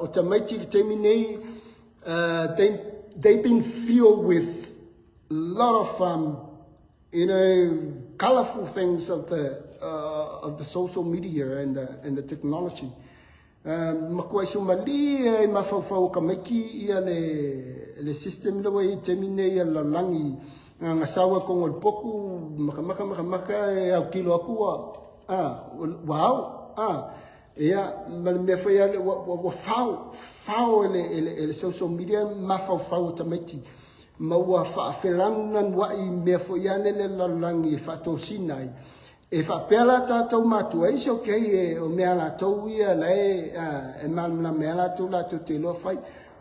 Speaker 2: O tamaiti i le taimi nei, they've been filled with a lot of colorful things of the social media and the technology. Matua sumalie ai mafaufau o tamaiti ia le system lea ua i ai i le taimi nei a le lalolagi, na sau ai totonu o le potu makamaka makamaka e autilo atu ua ua ao. Ia ma le mea foi lea ua fao, fao e le social media mafaufau o tamaiti ma ua faafelanunanuai i mea foi lea le lalolagi e faatosina ai. E faapea la tatou matua, it's okay, o mea a latou ia la e malamalama ai latou, latou te iloa fai.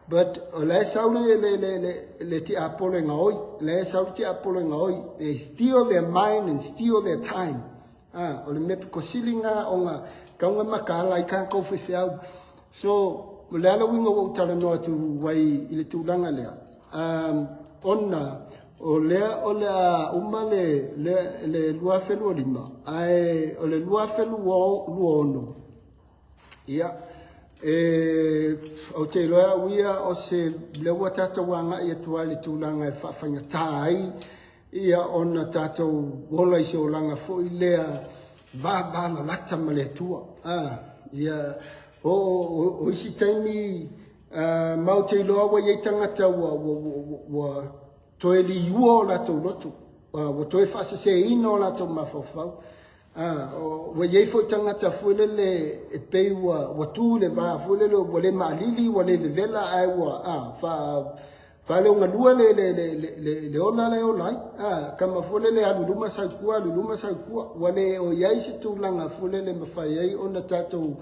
Speaker 2: But o la e sau le tiapolo e gaoi, la e sau le tiapolo e gaoi, they steal their mind and steal their time. O le mea pito sili lena ona tau na mataala ai tatou faifeau. So, o le a le uiga ua ou talanoa atu ai i le tulaga lea? Ona o lea o le a uma le 2025, ae o le 2026, ia, ou te iloa au ia o se lea ua tatou agai atu ai i le tulaga e faafaigata ai ia ona tatou ola i se olaga foi lea. vavalalata ma le Atua. A, ia, o, o, o isi taimi uh, matou te iloa ua i ai tagata ua, ua, ua, ua toe liua o latou loto, uh, ua toe faaseseina o latou mafaufau. Uh, ua i ai foi tagata foi lele e pei ua, ua tu i le va foi lele ua le maalili, ua le vevela ae ua uh, faa, faaleogalua le, le, le, le, le, le ola la e ola ai. Ah, kama foi lele alu i luma sau i tua, alu i luma sau i tua. Ua le o i ai se tulaga foi lele e mafai ai ona tatou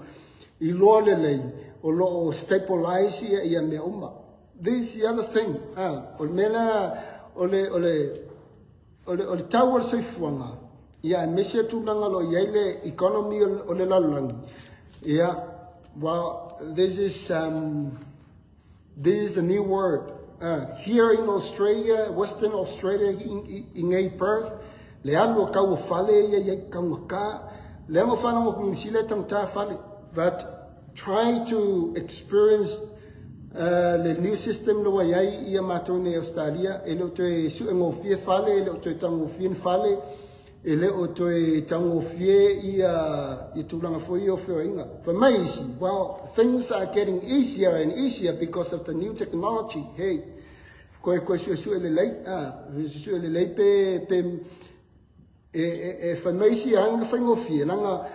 Speaker 2: iloa lelei o lo o stabilize ia, ia mea uma. This is the other thing. Ah, o le mea lea, o le, o le, o le, o le tau o le soifuaga, ia aemaise le tulaga o lo o i ai le economy o, o le lalolagi, ia, well, this is, um, This is the new word. Here in Australia, Western Australia, i nei Perth, le alu o tau o fale ia i ai taugata. Leaga o whanau o New Zealand taugata fale. But try to experience le new system le ua i ai ia matou nei Australia, e le o toe suegofie fale, e le o toe taugofie ni fale. E le o toe taugofie ia ia tulaga foi ia o feoaiga. Fai mai isi, well, things are getting easier and easier because of the new technology. Hey, koe koe suesue lelei, ah, suesue lelei pe, pe, e, e, e fai mai isi anga faigofie, langa,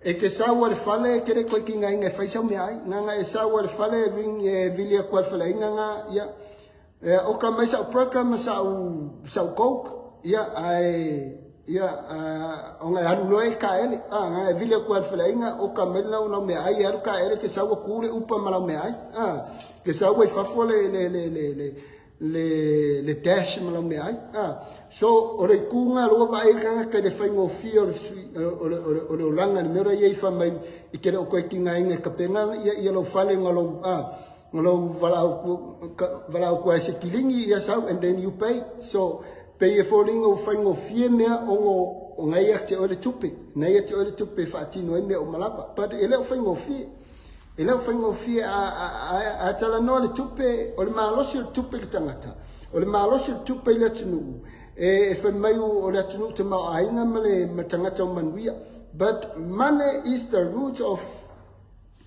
Speaker 2: e ke sau a le fale, ke le koe ki ngainga e fai sau mea ai. Nganga e sau a le fale, ring e vili aku a le fale inga nga, ia, Ia, oka mai sa'u burger ma sa'u, sa'u coke, ia, ae, ia, ona e alu loa e kaele. A, na e vili atu ai i le faleaiga, oka mai lau, lau meaai, e alu kaele, ke sau ua ku le upa ma lau meaai. A, ke sau ua i fafo le, le, le, le, le, le, le dash ma lau meaai. A, so, o le itu lena o lea ua vaai ai le tagata i le faigofie o le, o le, o le, o le olaga i le mea la e i ai fai mai e te le o toe tigaina e tapena ia, ia lou fale ma lou, a, O lou valaau atu ai se kiligi ia sau and then you pay. So, pei e foliga ua faigofie mea ono o na ia te oe le tupe. Na ia te oe le tupe e faatino ai mea uma lava. But e le o faigofie. E le o faigofie a, a, a, a talanoa le tupe, o le malosi o le tupe i le tagata. O le malosi o le tupe i le atunuu. E, e fai mai o le atunuu tamaoaiga ma le ma tagata o manuia. But money is the root of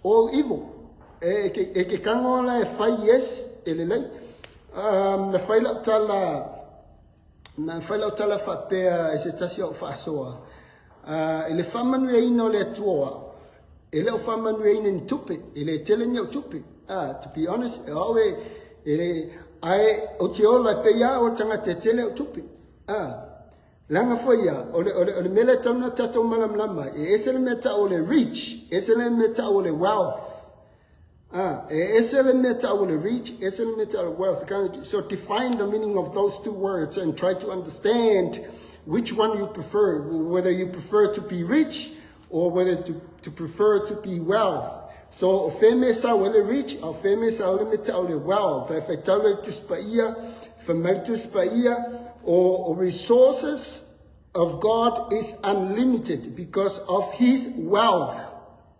Speaker 2: All evil. E, ke, e ke kago la e fai yes, e lelei. Um, na fai lau tala, na fai lau tala faapea e se tasi au faasoa. Uh, i le faamanuiaina o le Atua o au, e le o faamanuiaina ni tupe, e le tele ni au tupe. Uh, to be honest, e au e, e le, ae o te ola e pei a o le tagata e tele au tupe. Uh, Leaga foi ia, o le, o le, o le mea lea e tatau ona tatou malamalama ai, e ese le mea tau o le rich, ese le mea tau o le wealth. Ah, e ese le mea tau o le rich, ese le mea tau o le wealth. So define the meaning of those two words and try to understand which one you prefer, whether you prefer to be rich or whether to, to prefer to be wealth. So, o fea mea sau ai le rich, a o fea mea sau ai le mea tau le wealth. E whaitau le Tusi Paia, whai mai le Tusi Paia, o, o resources of God is unlimited because of his wealth.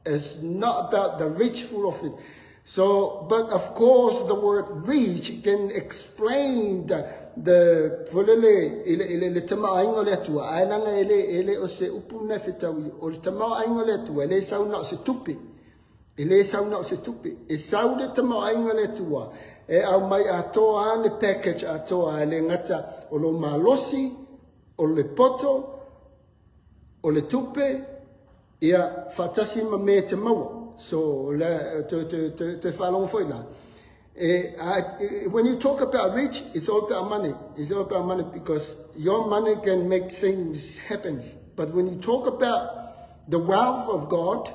Speaker 2: It's not about the rich full of it. So, but of course the word rich can explain the, the foi lele, i le, i le, le tamaoaiga o le Atua, ae leaga e le, e le o se upu lena e fetaui, o le tamaoaiga o le Atua, e le sau na o se tupe, e le sau na o se tupe, e sau le tamaoaiga o le Atua, e aumai atoa lava le package atoa, e le gata o lou malosi, o le poto, o le tupe, ia, faatasi ma mea e te maua. So, le, toe, toe, toe, toe faalogo foi la. E, a, when you talk about rich, it's all about money. It's all about money because your money can make things happen. But when you talk about the wealth of God,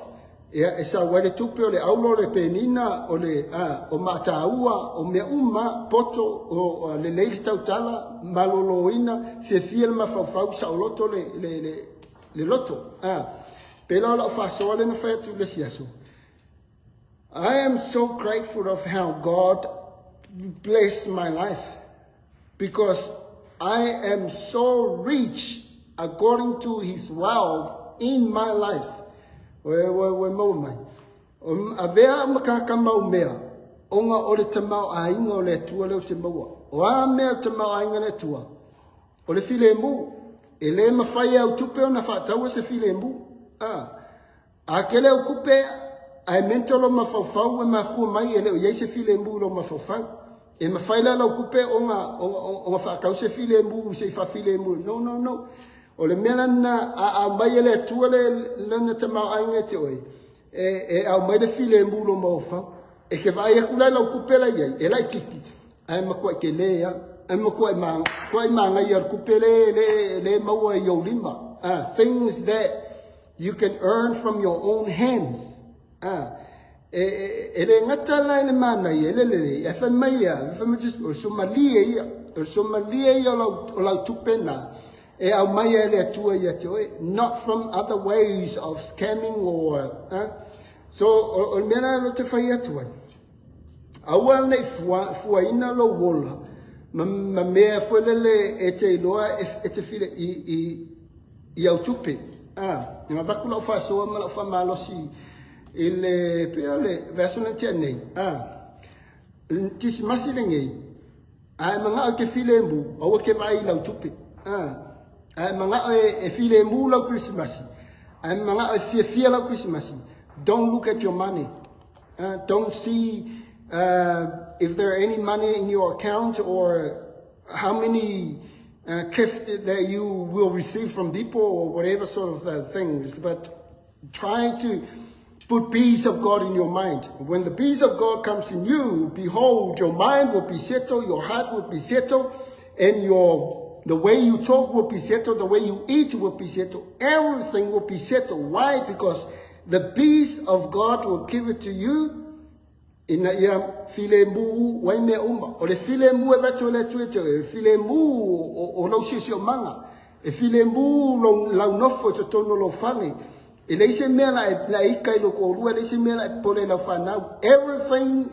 Speaker 2: ia, e sau ai le tupe o le auro, o le penina, o le, a, o maataua, o mea uma, poto, o, o lelei le tautala, maloloina, fiafia le mafaufau, saoloto le, le, le, le loto. A, pela o lau faasoa lea na fai atu i le isi aso. I am so grateful of how God blessed my life because I am so rich according to his wealth in my life. Ue, ue, ue maua mai. Avea au ma kākā mau mea, ona o le tamaoaiga o le Atua lea ou te maua. O a mea o le tamaoaiga o le Atua? O le filemu. E le mafai e au tupe ona faataua se filemu. A tele au tupe ae mental lou mafaufau e mafua mai e le o i ai se filemu i lou mafaufau. E mafai la lau tupe ona ona faatau se filemu se i faafilemu. No, no, no. O le mea lena a aumai e le Atua le lona tamaoaiga ia te oe, e aumai le filemu i lou mafaufau. E te vaai atu la i lau tupe la i ai, e laitiiti, ae matuai tele lava. E matuai manaia le tupe lea e maua i ou lima. Things that you can earn from your own hands. E le gata la i le manaia, e le lelei, ae fai mai ia, fai mai o le suamalie ia, o le suamalie ia o lau tupe na, e aumai e le Atua ia te oe, not from other ways of scamming or, So, o le mea la ou te fai atu ai, aua ne i fuaina lou ola ma mea foi lele e te iloa e te file i au tupe. Na avatu lau faasoa ma lau faamalosi i le pei o le vaiaso na tea nei. Le Kerisimasi lenei, a e manao e te filemu, aua e te vaai i lau tupe. A e manao e filemu lau Kerisimasi, a e manao e fiafia lau Kerisimasi, don't look at your money. Don't see if there are any money in your account or how many gift that you will receive from people or whatever sort of things. But try to put peace of God in your mind. When the peace of God comes in you, behold, your mind will be settled, your heart will be settled, and the way you talk will be settled, the way you eat will be settled, everything will be settled. Why? Because the peace of God will give it to you ina ia filemu ai mea uma. O le filemu e avatu e le Atua ia te oe, o le filemu o lou siosiomaga, e filemu lau nofo i totonu o lou fale. E leai se mea la e ika i lou toalua, e leai se mea la e popole i lau fanau. Everything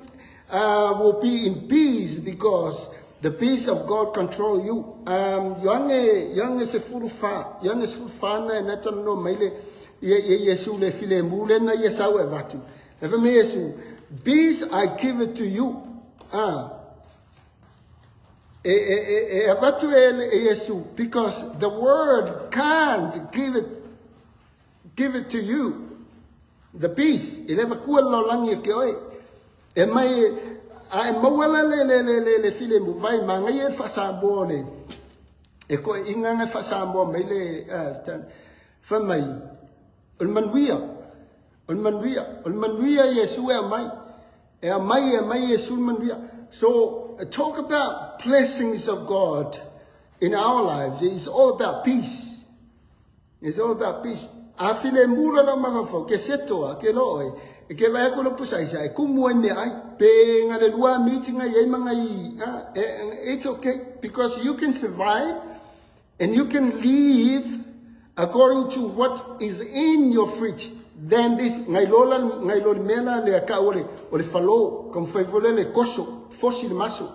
Speaker 2: will be in peace because the peace of God control you. Ioane 14, Ioane 14 na e na talanoa mai le ia Iesu le filemu le na ia sau e avatu. E fai mai Iesu, peace I give it to you. E avatu e Iesu because the world can't give it to you. The peace, e le avatua le lalolagi e te oe. E mai, a e maua la le filemu, vai manaia e faa-Samoa le, e koe inga nga faa-Samoa mai le, fai mai, o le manuia, o le manuia, o le manuia Iesu e aumai. E aumai, e aumai Iesu le manuia. So, talk about blessings of God in our lives. It's all about peace. It's all about peace. A filemu la lau mafaufau, ke seto a, ke lo oe, e ke vaai atu le pusaisa, e kumu ai mea ai, pe nga le lua meeting ai ai ma ngai, it's okay, because you can survive and you can live according to what is in your fridge. Then this, ngai lola, ngai lo le mea la le aka o le falo, ka mwhai vole le koso, fosi le maso.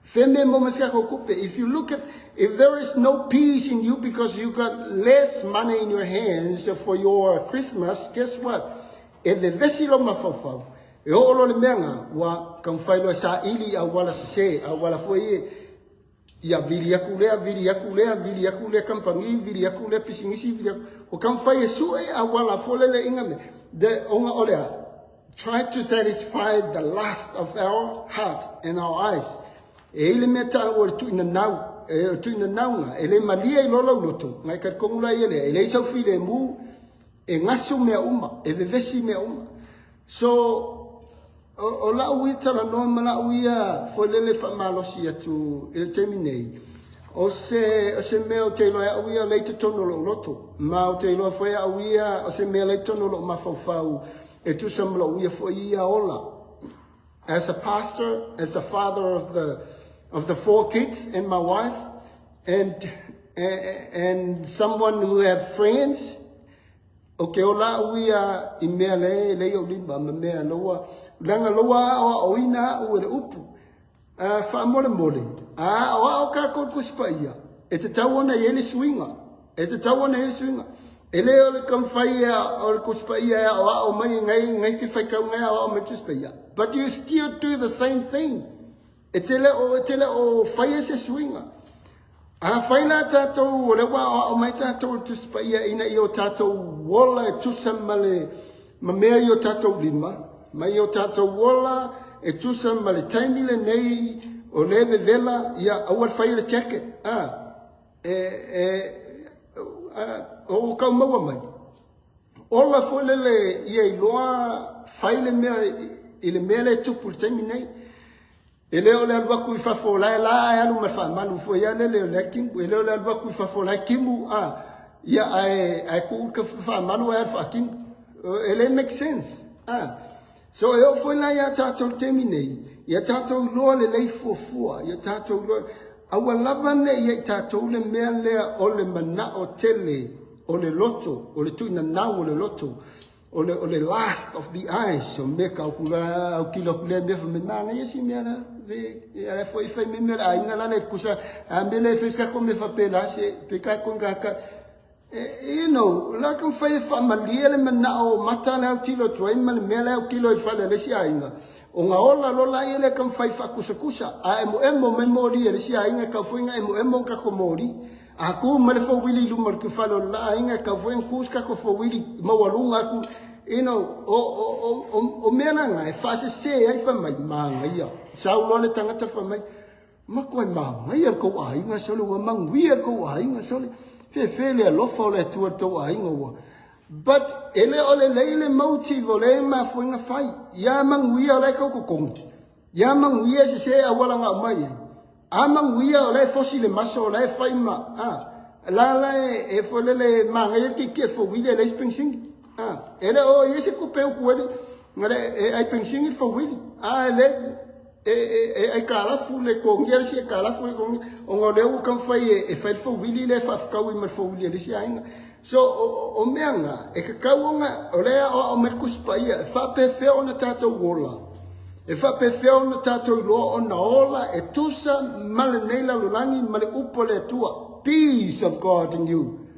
Speaker 2: Feme mo masika ko kupe. If you look at, if there is no peace in you because you got less money in your hands for your Christmas, guess what? E vevesi lo mafaufau. E o lo le mea nga, ua ka mwhai loa sa ili au wala sese, au wala fo ie, ia vili aku lea, vili aku lea, vili aku lea kampani, vili aku lea pisinisi, vili aku. O ka mwhai e sue au wala fo lele inga me. De onga olea, try to satisfy the lust of our heart and our eyes. E ile mea tā o le tuina nau, e o tuina naunga, e le malia i lola uloto, ngai ka kongu la ia lea, e le sau filemu, e ngasu mea uma, e vevesi mea uma. So, o lau ia talanoa ma lau ia foilele faamalosi atu i le taimi nei, o se mea o te iloa au ia lea i totonu o lou loto, ma o te iloa foi au ia o se mea lea i totonu o lou mafaufau e tusa ma lou ia foi ia ola. As a pastor, as a father of the four kids and my wife, and someone who have friends, o ke ola au ia i mea le le o lima ma mea loa langa loa o ina au e le upu. Faamolemole, a o ao kākou Tusi Paia, e tatau ona i ai le suiga, e tatau ona i ai le suiga. E le o le taumafai o le Tusi Paia e aoao mai ngai ngai te faitau ngai aoao mai Tusi Paia. But you still do the same thing. E te le o faia se suiga. Afai la tatou o lea ua aoao mai tatou e le Tusi Paia ina ia o tatou ola e tusa ma le ma mea i o tatou lima, ma ia o tatou ola e tusa ma le taimi lenei o lea e vevela, ia aua le faia le jacket. A, e, e, a, o kau maua mai. Ola foi lele ia iloa fai le mea i le mea lea e tupu i le taimi nei. E le o le alu atu i fafo o la e la ae alu ma le faamalu foi a lele o lea kimu. E le o le alu atu i fafo o la e kimu a ia ae ae tuu le faamalu ae alu faatimu. E le make sense. A so e oo foi la ia tatou i le taimi nei, ia tatou iloa lelei fuafua, ia tatou iloa aua lava ne i ia i tatou le mea lea o le manao tele o le loto, o le tuuinanau o le loto. O le, o le last of the eyes, o mea ka aku la, au kilo aku lea mea fa me manga si mea la, ve, ala foi fai me mea la ainga la le kusa, a me le fes ka ko me fa pe la se, pe ka ko ka ka, you know, la ka fai fa malie le mana o mata le au tilo tuai ma le mea le au kilo i fale le si ainga. O nga ola lo la ia le ka fai fa kusa kusa, a emo emo me mori le si ainga ka foi nga emo emo ka ko mori. A kū mai le fowili i luma o le fale o le la aiga e kau foi ona kū se kako fowili maualuga atu you know, o, o, o, o, o mea la na e faasese ai fai mai manaia. Sau loa le tagata fai mai, matua e manaia le tou aiga sole, ua manuia le tou aiga sole, fefe le alofa o le Atua i le tou aiga ua. But e le o lelei le motive o lea e mafua ai ona fai. Ia manuia o la e tau totogi. Ia manuia e sese auala na aumai ai. A manuia o la e fosi le maso o la e fai ma a la la e e foi lele manaia le keiki e fouili e leai se penisini a e le o i ai se tupe e utu ai le na le e ai penisini le fouili a e le e e e aikalafu le togia le isi aikalafu le togia ona o lea ua taumafai e e fai le fouili lea e faafetaui ma le fouili a le isi aiga. So o o mea na e tatau ona o lea e aoao mai le Tusi Paia e faapefea ona tatou ola E faapefea ona tatou iloa ona ola e tusa ma lenei lalolagi ma le upu a le Atua, Peace of God in you.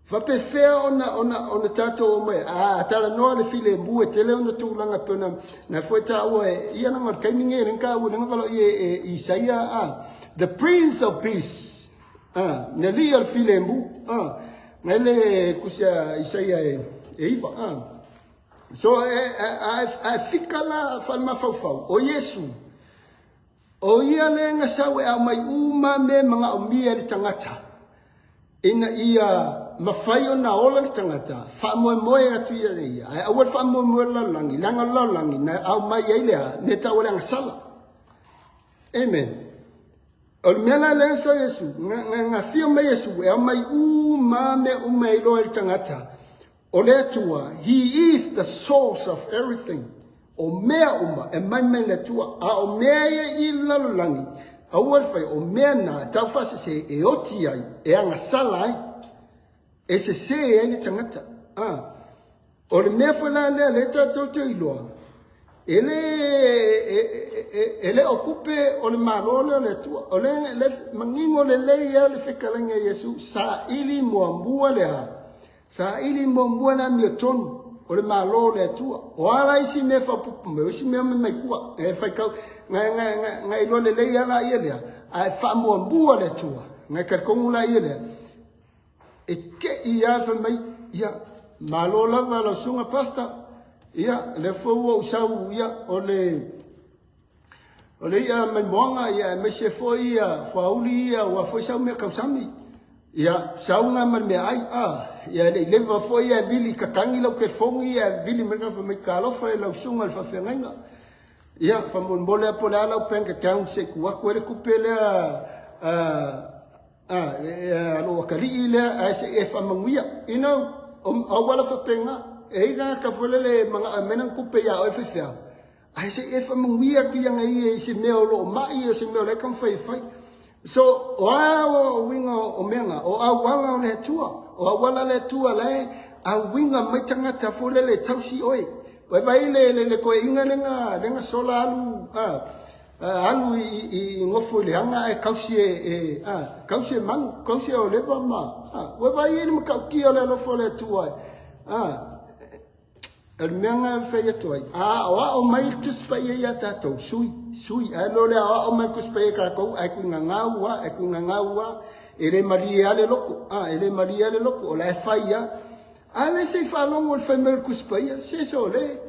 Speaker 2: Faapefea ona, ona, ona tatou omai, a talanoa le filemu e tele ona tulaga pei ona na foi taua e ia langa o le taimi nei e le taua le valo i e Isaia a the Prince of Peace a ne li o le filemu a ngai le kusia Isaia e e iva a So e, e, a, a fika la whalemafaufau, o Iesu, o ia le nga sau e au mai uma me manaomia e le tagata, ina ia mafai ona ola le tagata, faamoemoe atu ia le ia, ae aua le faamoemoe le lalolagi, leaga o le lalolagi na aumai ai le a, mea taua le agasala. Amen. O le mea la lea sa Iesu, nga, nga, nga fia mai Iesu, e aumai uma mea uma e iloa e le tagata, O le Atua, He is the source of everything. O mea uma e mai mai le Atua, a o mea ia i le lalolagi, aua le fai, o mea na e tau faasese e oti ai, e agasala ai, e sese ai le tagata. Ah. O le mea foi la lea lea tatou te iloa, e le, e, e, e, e le o tupe o le Malo lea o le Atua. O le, le manino lelei lava le fetalaiga a Iesu, saili muamua le a? Saili muamua le amiotonu o le Malo o le Atua. O a la isi mea e faaopoopo mai, o isi mea mai mai tua, e faitau, na, na, na, na iloa lelei lava laia lea, ae faamuamua le Atua, na e talitonu laia lea, e te i lava fai mai, ia, malo lava lau susuga pastor, ia, lea foi ua ou sau, ia, o le, O le i'a maimoaga, ia, aemaise foi ia fuauli ia, ua foi sau mea tausami. Ia, sauga ma le meaai, a, ia, e le i leva foi ae vili tatagi lau telefoni, ia, vili mai le fai mai, talofa i lau susuga i le faafeagaiga. Ia, faamolemole lava po o le a lau bank account se i tuu atu ai le tupe lea, a, a, a lou atalii lea, ae se i e faamanuia. You know, o auala faapena, e i ai tagata foi lele e manao e aumai lana tupe ia oe faifeau, Ae se i e faamanuia atu ia ia i se mea o lo o mai, o se mea o lea e taumafai e fai. So, o a o uiga o mea na? O auala o le Atua. O auala le Atua la e auiga mai tagata foi lele e tausi oe. Ua e vaai le, le, le toeaina lea na, lea na sola alu, a, alu i, i, i nofo i le aga ae kausi e, e, a, kausi e manu, kausi e oleva ma, a, ua e vaai i le matautia o le alofa o le Atua, a. O le mea lena e fai atu ai, a aoao mai le Tusi Paia ia tatou, sui, sui, ae le o le aoao mai le Tusi Paia ia tatou, ae tuigagau lava, ae tuigagau lava, e le malie lava le loto, a, e le malie lava le loto, o la e fai lava. A lea se i faalogo i le fai mai o le Tusi Paia, se sole,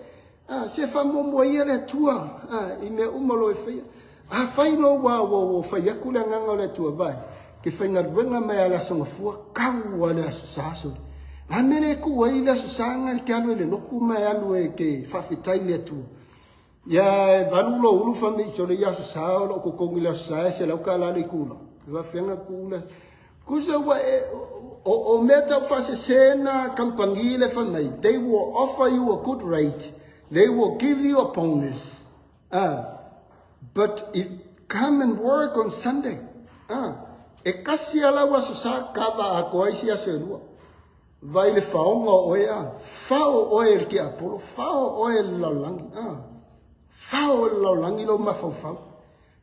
Speaker 2: a, se faamuamua ia le Atua, a, i mea uma o lo o e faia. Afai loa ua, ua, ua fai atu le Agaga o le Atua, vaai, ke faigaluega mai lava i le Aso Gafua, tau lava i le Aso Sa, sole. O le a le mea e le tuu ai le Aso Sa lena e te alu ai i le lotu ma e alu e te faafetai i le Atua? Ia e valu lou ulu fai mai, sole ia Aso Sa o lou totogi i le Aso Sa e $100 le itula. E faapefea ona tuu le... Tusa ua e, o, o mea tau faasese na kamupani le fai mai, they will offer you a good rate, they will give you a bonus. Ah, but if come and work on Sunday. Ah, e kasi a lau aso sa kava atoa isi aso e lua. Vai le faoga o oe a, fao oe e le tiapolo, fao oe e le lalolagi. Ah, fao e le lalolagi lou mafaufau.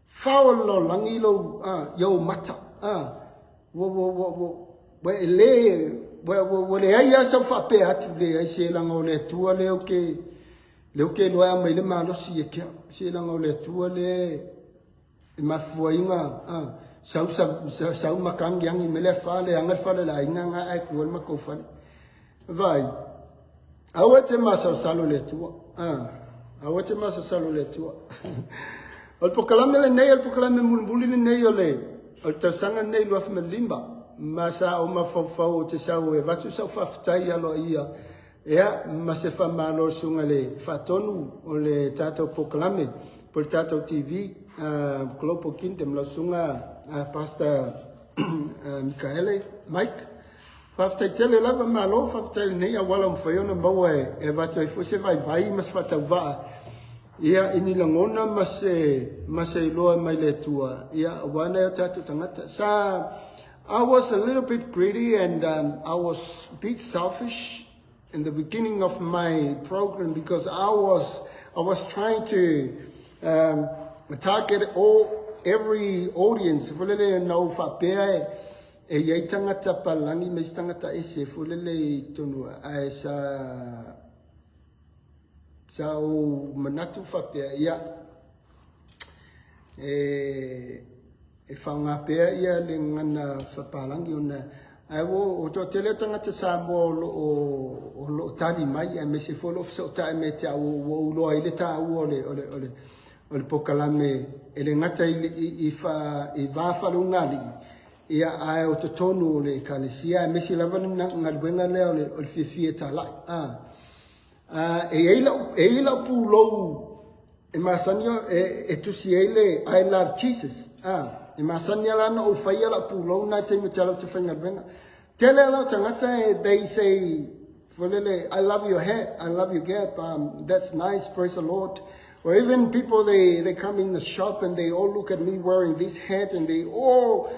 Speaker 2: Fao e le lalolagi lou, ah, i ou mata. Ah, ua, ua, ua, ua, ua e le, ua, ua, ua leai lava sau faapea atu, leai se leaga o le Atua lea ou te, Lea ou te iloa e aumai le malosi ia te au. Se leaga o le Atua lea e mafua ai ona sau, sau, sau maka agiagi mai le afa, leaga le fale o le aiga na ae tua le matou fale. Vaai, aua e te masalosalo i le Atua. Aua e te masalosalo i le Atua. O le polokalame lenei, o le polokalame mulimuli lenei o le, o le tausaga lenei 2005, ma sa ou mafaufau ou te sau e avatu sau faafetai aloaia Ia, ma se faamalo i le Susuga i le Faatonu o le tatou polokalame po o le tatou TV Global Kingdom, lau Susuga Pastor Mikaele Mike. Faafetai tele lava, malo, faafetai i lenei auala ua mafai ona maua e avatu ai foi se vaivai ma se faatauvaa ia i ni lagona ma se ma se iloa mai le Atua ia aua nai o tatou tagata. Sa I was a little bit greedy and I was a bit selfish in the beginning of my program because I was I was trying to target all every audience foi lele na ou faapea e e i ai tagata palagi ma isi tagata ese foi lele i totonu ae sa sa ou manatu faapea ia e E faaaoga pea ia le gagana faapalagi ona ae ua toatele tagata Samoa o lo o o lo o tali mai aemaise foi o lo o fesootai mai ia te au ua ou iloa ai le taua o le o le o le o le polokalame e le gata i i i faa i va faaleugaalii ia ae o totonu o le Ekalesia aemaise lava le galuega lea o le o le fiafia e talai. E i ai lau e i ai lau pulou E masani e, e tusi ai le I love Jesus. Ah, e masani ala ona ou faia lau pulou na taimi o te ala ou te faigaluega. Tele ala o tagata e they say foi lele I love your hat, I love your cap, that's nice, praise the Lord. Or even people they come in the shop and they all look at me wearing this hat and they all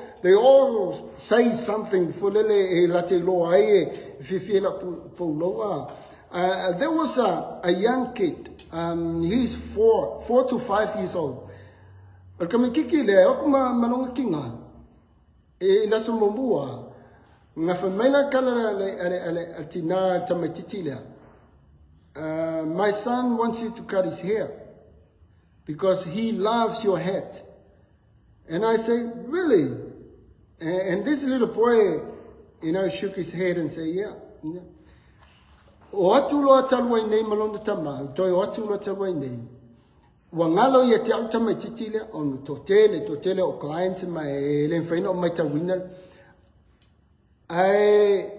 Speaker 2: say something foi lele e late iloa ai e fiafia i lau pulou. Ah. There was a, a young kid, he's 4 to 5 years old. O le tamaititi lea, e o atu ma, ma lona tina, i le aso muamua, na fai mai la tala a le, a le, a le, a le tina i le tamaititi lea, my son wants you to cut his hair because he loves your hat. And I say, really? And this little boy shook his head and said, yeah. O atu loa talu ai nei ma lona tama, toe o atu loa talu ai nei. Ua galo ia te au tamaititi lea, ona toatele, toatele o clients ma e le mafai ona ou matauina. Ae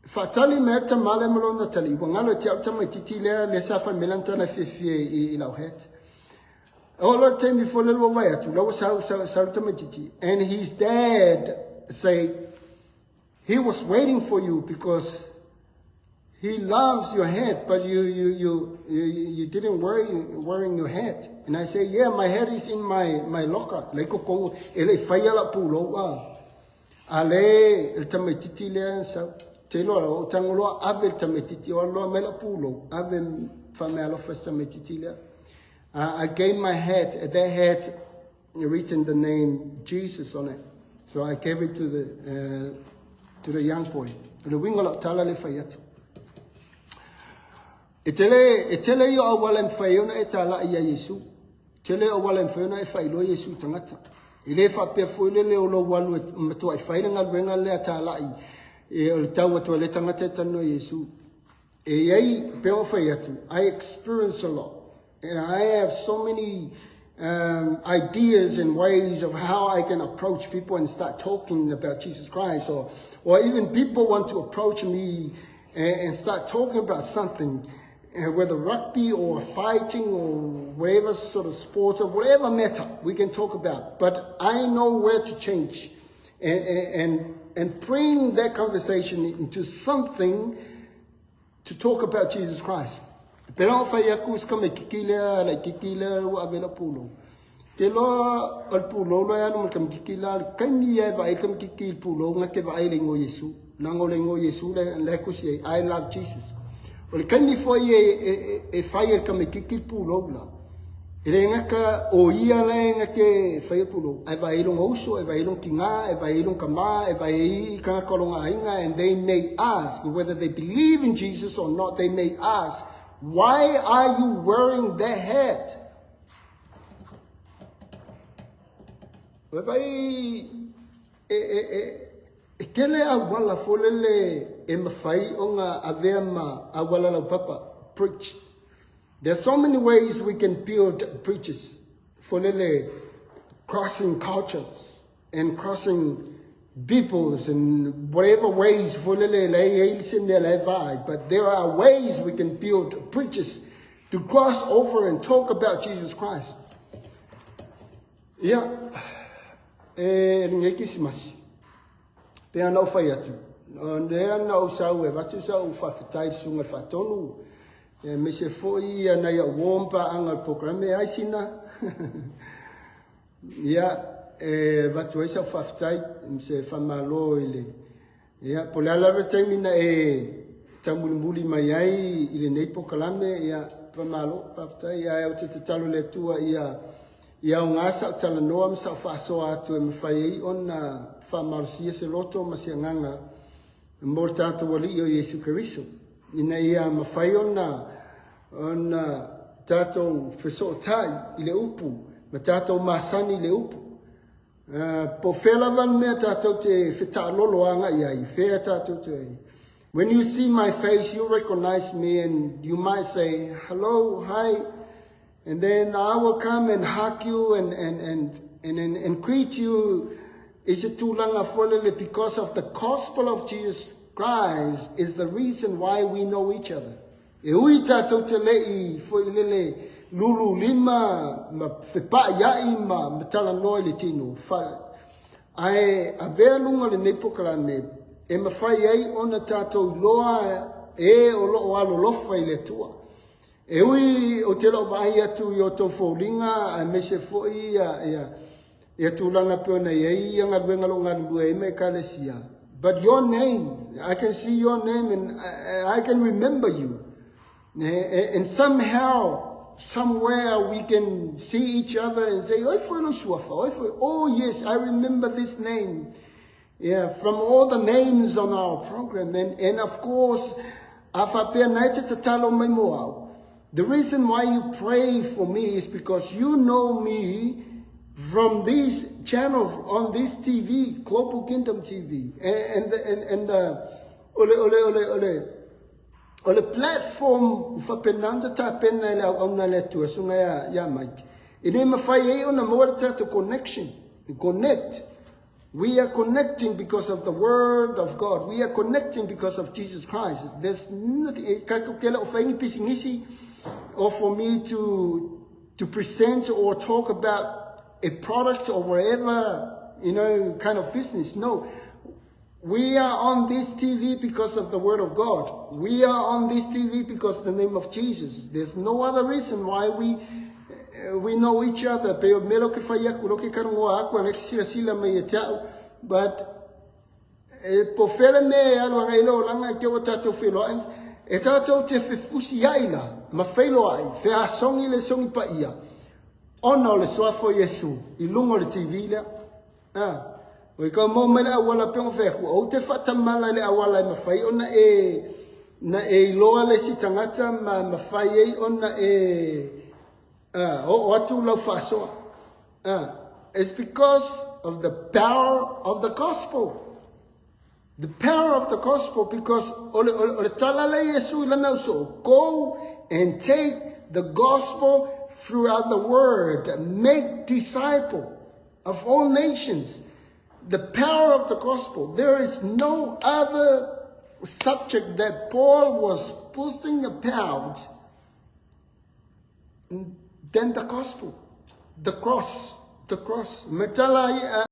Speaker 2: faatali mai le tama lea ma lona tali, ua galo ia te au tamaititi lea, lea sa fai mai lana tala fiafia i lau hat. O loa le taimi foi lele ua vaai atu, la ua sau, sau, sau le tamaititi. And his dad say, he was waiting for you because he loves your hat, but you didn't wear wearing your hat. And I say, yeah, my hat is in my locker. Le ko ko e le whaia la pulou a. A le le tamaititi lea sa te iloa la o tago loa ave le tamaititi o alu loa mai lau pulou ave faameaalofa i si tamaititi lea. I gave my hat, that hat written the name Jesus on it. So I gave it to the young boy. O le uiga o lau tala le fai atu. E tele, e tele ia o auala e mafai ai ona e talai ia Iesu. Tele auala e mafai ona e faailoa Iesu i tagata. E le faapea foi lele o lou alu e matuai fai le galuega lea talai e o le tau atu ai le tagata e talanoa i Iesu. E i ai, pei ona fai atu, I experience a lot and I have so many ideas and ways of how I can approach people and start talking about Jesus Christ or even people want to approach me and start talking about something, whether rugby or fighting or whatever sort of sports or whatever matter we can talk about. But I know where to change and bring that conversation into something to talk about Jesus Christ. Pera o fai aku si tamaititi lea laititi lea ua ave lau pulou. Ke loa o le pulou loa e alu ma le tamaititi la, le taimi ia e vaai le tamaititi i le pulou na te vaai i le igoa o Iesu. Leaga o le igoa o Iesu la e tusi ai, I love Jesus. O le taimi foi e fai e le tamaititi le pulou la, e le gata o ia la e na te faia le pulou, ae vaai ai lona uso, e vaai ai lona tina, e vaai ai lona tama, e vaai ai tagata o lona aiga, and they may ask whether they believe in Jesus or not, they may ask, why are you wearing that hat? Ua vaai e tele auala folele e mafai ona avea ma auala laupapa, bridge. There are so many ways we can build bridges folele crossing cultures and crossing peoples and whatever ways folele la e ai se mea la e vaai. But there are ways we can build bridges to cross over and talk about Jesus Christ. Ia, e lenei Kisimasi, pei ona ou fai atu, o lea na ou sau e avatu sau faafetai i le Susuga i le Faatonu, aemaise foi ia nai au uo ma paaga o le polokalame ai sina. Ia, e avatu ai sau faafetai ma se faamalo i le Ia, po o le a lava le taimi na e taumulimuli mai ai i lenei polokalame, ia, faamalo, faafetai. Ae ou te tatalo i le Atua ia ia aoga sau talanoa ma sau faasoa atu e mafai ai ona faamalosia se loto ma se agaga mo le tatou Alii o Iesu Keriso, ina ia mafai ona tatou fesootai i le upu ma tatou masani i le upu. Po o fea lava le mea tatou te fetaalolo agai ai, fea tatou te. When you see my face, you recognize me and you might say, hello, hi. And then I will come and hug you and greet you. I se tulaga foi because of the gospel of Jesus Christ is the reason why we know each other. E ui tatou te lei foi lele lulu lima ma fepaaiai ma talanoa i le tino. Ae avea luga o lenei polokalame e mafai ai ona tatou iloa e o loo alolofa i le Atua. E ui o te loo vaai atu i o outou foliga aemaise foi ia tulaga pei ona i ai ia galuega o lo o galulue ai ma ekalesia. But your name, I can see your name and I can remember you. And somehow, somewhere we can see each other and say, Oi foi lo suafa, oi foi. Oh yes, I remember this name. Yeah, from all the names on our program. And of course, a faapea na e te tatalo mai mo au. The reason why you pray for me is because you know me from this channel on this TV, Global Kingdom TV. And o le platform faapena ona tapena e le auauna a le Atua susuga ia Mike. E le mafai ai ona maua le tatou connection. Connect. We are connecting because of the word of God. We are connecting because of Jesus Christ. There's nothing, e tatou te le o fai ni pisinisi or for me to present or talk about a product or whatever kind of business. No. We are on this TV because of the word of God. We are on this TV because of the name of Jesus. There's no other reason why we know each other. Pe o mea ke fai aku, lo ke karongoa aku, ana ke sila sila mai e te au. But e po fele me e alu anga ilo langa e te o tātou wheloai. E tātou te fefusi ai la, ma whelo ai, fe a songi le songi pa ia. Ona o le suafa o Iesu, i lunga o le TV lea. Ah, o i ka mo mai le auala pe o whea ku, o te whatamala i le auala e mawhai ona e. na e iloa le isi tagata ma mafai ai ona e oo atu lau faasoa. It's because of the power of the gospel. The power of the gospel, because o le, o le tala le Iesu i lana uso, go and take the gospel throughout the world, make disciple of all nations. The power of the gospel. There is no other subject that Paul was posting about than the gospel, the cross, the cross. Matala.